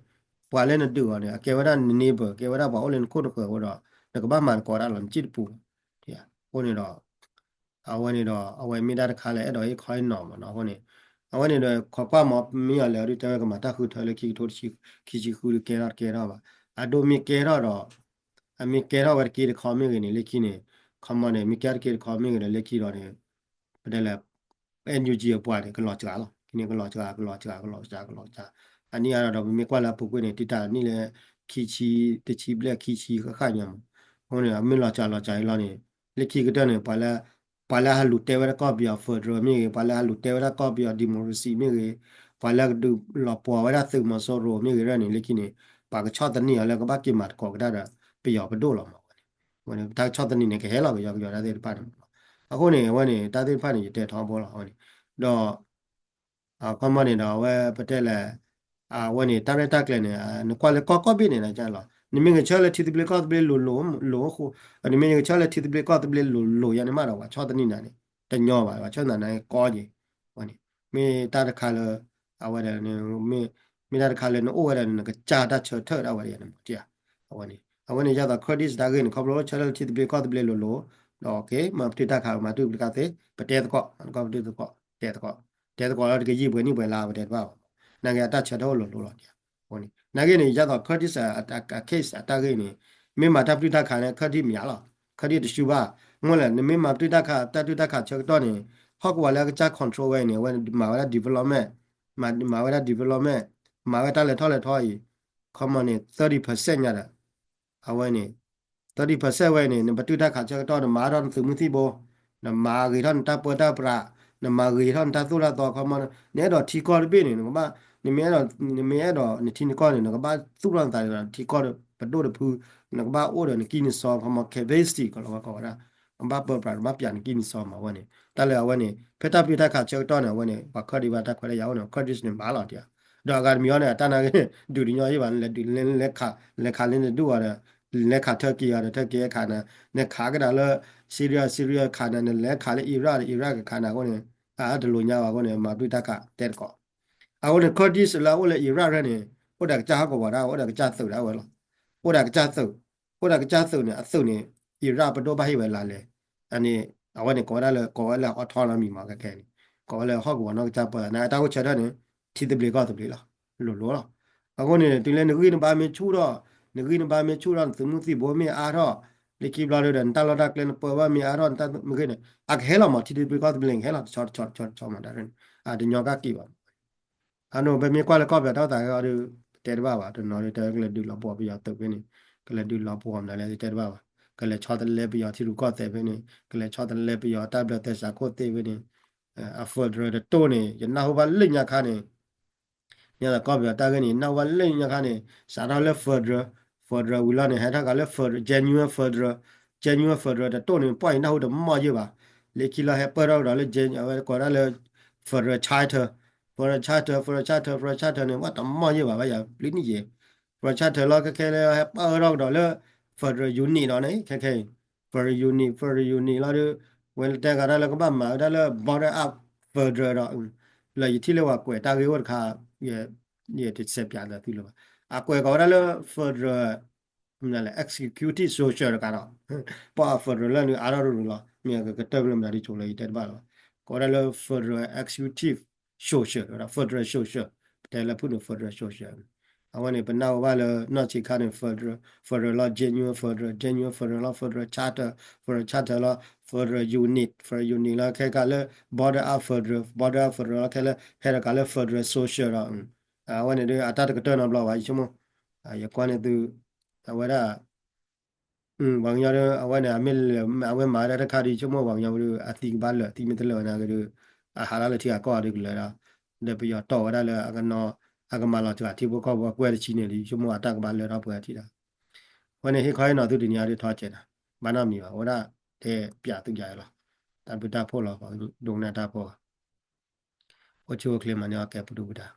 ပှၤလၢနဒုးအီၤန့ၣ် အကဲဝဲဒၣ်န neighbor ကဲဝဲဒၣ်ပှၤအိၣ်လၢနခိၣ်နဃၢၤအဃိဒီး နကဘၣ်မၤသကိးတၢ်လီၤ နစံၣ်တပူၤ အဃိန့ၣ်ဒီး အဝဲန့ၣ်ဒီး အဝဲမ့ၢ်တၢ်တခါလၢအဲၣ်ဒိးဟ့ၣ်ခီဟ့ၣ်နီၤမးနီၤ အဃိန့ၣ် အဝဲန့ၣ်ဒီး ခိးကွၢ်မး မ့ၢ်အီၤလဲၤဒုးတဲဝဲကမၤတၢ်ဃုထၢလၢခံကထိတဆံ ခံဆံဃုဒုးကဲထီၣ်တကဲထီၣ်ဘၣ် အဒိမ့ၢ်ကဲထီၣ်ဒီး အမ့ၢ်ကဲထီၣ်ဝဲတက့ၢ်တခီမ့ၢ်ဂ့ၤန့ၣ် လၢခံန့ၣ် ခီမီန့ၣ် မ့ၢ်ကဲထီၣ်တက့ၢ်တခီမ့ၢ်ဂ့ၤဒီး လၢခံဒီးန့ၣ် ပတဲလဲၣ် NUG အပှၤန့ၣ် ကလီၤစှၤလီၤ န့ၣ်ကလီၤစှၤ ကလီၤစှၤ ကလီၤစှၤ ကလီၤစှၤ အနံၣ်အါဒီး ပမ့ၢ်ကွၢ်လၢအပူၤကွံာ်န့ၣ် တံာ်တာ်နံၣ်လၢ ခံဆံ တဆံဘျဲၣ် ခံဆံဃၣ်ဃၣ်ညါမး, အဃိန့ၣ် အမ့ၢ်လီၤစှၤလီၤစှၤအံၤလီၤန့ၣ် လၢခံကတၢၢ်န့ၣ် ပှၤလၢ ပှၤလၢဟးလူၤတဲဝဲဒၣ်ကီၢ်ပယီၤ federal မ့ၢ်ဂ့ၤ, ပှၤလၢဟးလူၤတဲဝဲဒၣ်ကီၢ်ပယီၤ democracy မ့ၢ်ဂ့ၤ, ပှၤလၢကဒုးလီၤပှီၢ်ဝဲဒၣ်သုးမီၤစိရိၤမ့ၢ်ဂ့ၤန့ၣ် လၢခံန့ၣ် ပှၤကဆီၣ်သနံးအီၤလၢကဘၣ်က့ၤမၤသကိးကဒါဒီး ပယီၤပဒိၣ်လီၤမးဝဲန့ၣ်, ဝဲန့ၣ် တၢ်ကဆီၣ်သနံးန့ၣ် ကဟဲလီၤကယီကယီတၢ်သ့ၣ်တဖၣ်န့ၣ်မးလီၤ. အဃိန့ၣ် အဝဲန့ၣ် တၢ်သ့ၣ်တဖၣ်န့ၣ် ယတဲထီဘိလီၤ အဝဲန့ၣ်, ဒီး အခီမီန့ၣ်ဒီး အဝဲပတဲလဲၣ်, အဝဲန့ၣ် တၢ်ရဲၣ်တၢ်ကျဲၤန့ၣ် နကွၢ်လၢကီၢ်ကီၢ်ဘ့ၣ်န့ၣ်လီၤ, နမ့ၢ်ဂဲၤဆၢထၢၣ်လၢထံသဘျ့ကီၢ်သဘျ့လိၤလိၤ လိၤအဃိ, နမ့ၢ်ဂဲၤဆၢထၢၣ်လၢထံသဘျ့ကီၢ်သဘျ့လိၤလိၤယါန့ၣ်မးဒီး ပှၤဆီၣ်သနံးနၤန့ၣ် တညီဘၣ်, ပှၤဆီၣ်သနံးနၤန့ၣ်ကီက့ၤ, ဝဲန့ၣ် မ့ၢ်တၢ်တခါလၢ အဝဲဒၣ်န့ၣ် မ့ၢ်တၢ်တခါလၢနအိၣ်ဝဲဒၣ်န့ၣ် နကစၢ်တၢ်ဆၢထၢၣ်ဒၣ်ဝဲဒၣ်န့ၣ်မး, အဝဲန့ၣ် အဝဲန့ၣ် ယသး Kurdish တၢ်ဂ့ၢ်န့ၣ် ခီဖျိလၢဆၢထၢၣ်လၢထံသဘျ့ကီၢ်သဘျ့လိၤလိၤ, ဒီး မၤပတုာ်တၢ်ခး မၤပတုာ်ပတခါသ့ ပတဲသကိး မၤသကိးပတုာ်သကိး တဲသကိး တဲသကိးလၢတကယံာ်ပှဲၤနံၣ်ပှဲၤလါ ပတဲတဘၣ်ဘၣ်, နာ်က့အတၢ်ဆၢထၢၣ်အိၣ်လိၤလိၤလီၤ, အဝဲန့ၣ် နာ်က့န့ၣ် ယသး Kurdish အ case အတၢ်ဂ့ၢ်န့ၣ် မ့ၢ်မၤတၢ်ပတုာ်တၢ်ခးန့ၣ် Kurdish မ့ၢ်ယါလီၤ, Kurdish တဆူဘၣ်, မ့ၢ်လဲၣ် နမ့ၢ်မၤပတုာ်တၢ်ခး တၢ်ပတုာ်တၢ်ခးဆၢကတီၢ်န့ၣ် ဟီၣ်ကဝီၤလၢအကစၢ် control ဝဲအံၤန့ၣ် အဝဲမၤဝဲဒၣ် development, မၤဝဲဒၣ် development, မၤဝဲတၢ်လဲၤထီၣ်လဲၤထီအံၤ ခီမီန့ၣ် thirty percent ညါဒီး အဝဲန့ၣ် thirty percent ဝဲန့ၣ် နပတုာ်တၢ်ခးဆၢကတီၢ် နမၤထီၣ်နသုးမုၢ်သံၣ်ဘိ, နမၤဂ့ၤထီၣ်နတၢ်ပၢတၢ်ပြး, နမၤဂ့ၤထီၣ်နတၢ်သိၣ်တၢ်သီ ခီမီ, နအဲၣ်ဒိးထံကီၢ်တဘ့ၣ်န့ၣ် နကဘၣ်, နမ့ၢ်အဲၣ်ဒိး နမ့ၢ်အဲၣ်ဒိးနထံနကီၢ်န့ၣ် နကဘၣ်သူၣ်ထီၣ်နသးဒီးထံကီၢ်ပဒိၣ်တဖု, နကဘၣ်အိၣ်ဒီးနကံၢ်နစီ ခီမီ capacity ကီးလီၤဝဲကီးဝဲဒၣ်, နကဘၣ်ပၢပြး နဘၣ်ပျးနကံၢ်နစီမးဝဲန့ၣ် တၢ်လၢအဝဲန့ၣ် ဖဲတၢ်ပတုာ်တၢ်ခးဆၢကတီၢ်န့ၣ် အဝဲန့ၣ် ပှၤ Kurdish ဘၣ်တၢ်ခွဲးတၢ်ယာ်အိၣ်န့ၣ် Kurdish န့ၣ်မၤလီၤတံၢ်, ဒီးအဂၤတမံၤအီၤန့ၣ် အတၢ်နာ်ဂ့ၢ်န့ၣ် ဒုးတညီယံၢ်ဘၣ် နလဲၤဒုး လဲၤခးလၢနဒုးအီၤဒီး လဲၤခး Turkey အီၤဒီး Turkey ခးနၤ, နခးကဒါလၢ Syria Syria ခးနၤ, နလဲၤခးလၢ Iraq ဒီး Iraq ကခးနၤအဃိန့ၣ် အတလိၤညါဘၣ်အဃိန့ၣ် မၤပတုာ်တၢ်ခးတဲသကိး အဃိန့ၣ် Kurdish လၢအအိၣ်လၢ Iraq ရဲၣ်န့ၣ် အိၣ်ဒီးကစၢ်ဟီၣ်ကဝီၤဒၣ်ဝဲ အိၣ်ဒီးကစၢ်သုးဒၣ်ဝဲလီၤ, အိၣ်ဒီးကစၢ်သုး, အိၣ်ဒီးကစၢ်သုးန့ၣ် အသုးန့ၣ် Iraq ပဒိၣ်ဘၣ်ဟ့ၣ်ဝဲလါလဲ, အန့ၣ် အဝဲန့ၣ် ကိးဝဲဒၣ်လၢ ကိးဝဲလၢ autonomy မး ခဲခဲန့ၣ် ကိးဝဲလၢဟီၣ်ကဝီၤနီၢ်ကစၢ်ပၢလီၤ နတၢ်အိၣ်ဆၢထၢၣ်န့ၣ် ထံသဘျ့ကီၢ်သဘျ့လီၤ, လိၤလိၤလီၤ, အဃိန့ၣ် တုၤလၢနဂံၢ်နဘါမ့ၢ်ဆူၣ်ထီၣ်, နဂံၢ်နဘါမ့ၢ်ဆူၣ်ထီၣ် နသုးမုၢ်သံၣ်ဘိမ့ၢ်အါထီၣ်, လၢခံဘျီဒီး နတၢ်လီၢ်တၢ်ကျဲနပၢဘၣ်မ့ၢ်အါထီၣ် နတၢ်မ့ၢ်ဂ့ၤန့ၣ် အကဟဲလီၤမး ထံသဘျ့ကီၢ်သဘျ့န့ၣ် ကဟဲလီၤ တဆီတဆီတဆီတဆီမး တၢ်န့ၣ် အတညီကၣ်က့ၤဘၣ် အဒိ ပမ့ၢ်ကွၢ်လၢကီၢ်ပယီၤတၢ်အိၣ်သးဒီး ပတဲတဘၣ်ဘၣ်, တနီၤဒီး တဲကလဲၤဒုးလီၤပှီၢ်ပယီၤသုးဖဲန့ၣ်, ကလဲၤဒုးလီၤပှီၢ်မနုၤလဲၣ် တဲတဘၣ်ဘၣ်, ကလဲၤဆီတလဲပယီၤထံရူၢ်ကီၢ်သဲးဖဲန့ၣ်, ကလဲၤဆီတလဲပယီၤတၢ်ဘျၢသဲစးခိၣ်သ့ၣ်ဖဲန့ၣ်, အ federal တတိၢ်န့ၣ် ယနၢ်ဟူဘၣ်လၢညါခါန့ၣ် ညါသးကီၢ်ပယီၤတၢ်ဂ့ၢ်န့ၣ် ယနၢ်ဟူဘၣ်လၢညါခါန့ၣ် စးထီၣ်လၢ federal, federal ဝံၤလီၤန့ၣ် ဟဲထီၣ်ကးလၢ federal, genuine federal, genuine federal တတိၢ်န့ၣ် ပှၢ်ယနၢ်ဟူတမီၢ်ယဲၢ်ဘၣ်, လၢခံလီၤဟဲပၢၢ်ထီၣ်ကဒီးလၢ အဝဲကိးဒၣ်လၢ federal charter, federal charter, federal charter, federal charter န့ၣ် ပှၢ်တမီၢ်ယဲၢ်ဘၣ် ဘၣ်ယၤပျံၤနံၣ်ယဲၢ်, federal charter လီၤ ခဲခဲလၢဟဲပၢၢ်ထီၣ်ကဒီးလၢ federal unit ဒီးန့ၣ် ခဲခဲအံၤ federal unit, federal unit လီၤဒီး ဝဲတဲကးဒၣ်လၢကဘၣ်မၤဝဲဒၣ်လၢ bottom up federal ဒီး လၢယထံၣ်လၢပှၤကွဲးတၢ်ဂ့ၢ်အိၣ်တခါ ယတစဲးပၠးလၢသုလၢၤဘၣ်, အကွဲးကီးဝဲဒၣ်လၢ federal, မနုၤလဲၣ် executive social တကးဒီး ပှၤ federal လၢနုၤအါထီၣ်ရူၤရူၤလီၤ မ့ၢ်ကကတၢၢ်မ့ၢ်မတၤဒ်ဆိးလၢယတဲတဘၣ်လၢၤဘၣ်, ကိးဝဲဒၣ်လၢ federal executive social ဒီး federal social ပတဲလၢဖုၣ်န့ၣ် federal social အဝဲန့ၣ် ပနၢ်ဟူဘၣ်လၢနီၢ်ဆံးခါန့ၣ် federal, federal လီၤ genuine federal, genuine federal လီၤ federal charter, federal charter လီၤ federal unit, federal unit လီၤ ခဲကးလၢ bottom up federal, bottom up federal လီၤ ခဲလၢ ဟဲဒီးကးလၢ federal social ဒီး အဝဲန့ၣ်ဒီး အတၢ်တကတၢၢ်နီတဘျီဘၣ် ယဆိကမိၣ်, ယကွၢ်န့ၣ်သု, အဝဲဒၣ် ပှၤကညီဒီး အဝဲန့ၣ် အမ့ၢ်လဲၤ အဝဲမၤဝဲဒၣ်တခါဒီး ယဆိကမိၣ်ပှၤကညီဒီး အသံကဘၣ်လၢာ် သံမ့ၢ်တလၢာ်ဝဲန့ၣ်ဒီး အဟးထီၣ်လၢထံဂၤကီၢ်ဂၤဒီးကလၢာ်ဒီး ဒီးပယီၤတီၢ်ဝဲဒၣ်လၢအကနီၤ အကမၤလီၤစှၤထံဖိကီၢ်ဖိအကွဲၢ်တဆံန့ၣ်ဒီး ယဆိကမိၣ်အတၢ်ကဘၣ်လၢာ်ထီၣ်ပှဲၤထံဒီး အဝဲန့ၣ်ဟ့ၣ်ခီဟ့ၣ်နီၤသုတနံၤအံၤဒီးထီစဲးဒီး ဘၣ်နီတမံၤဘၣ် အဝဲဒၣ်တဲပၠးသုယၤလီၤ တၢ်ဘျုးတၢ်ဖှိၣ်လီၤ ပှၤဒိကနၣ်တၢ်ဖိ အိၣ်ဆူၣ်အိၣ်ချ့မၤန့ၢ်အီၣ်ကဲပဒုၣ်ပဒါ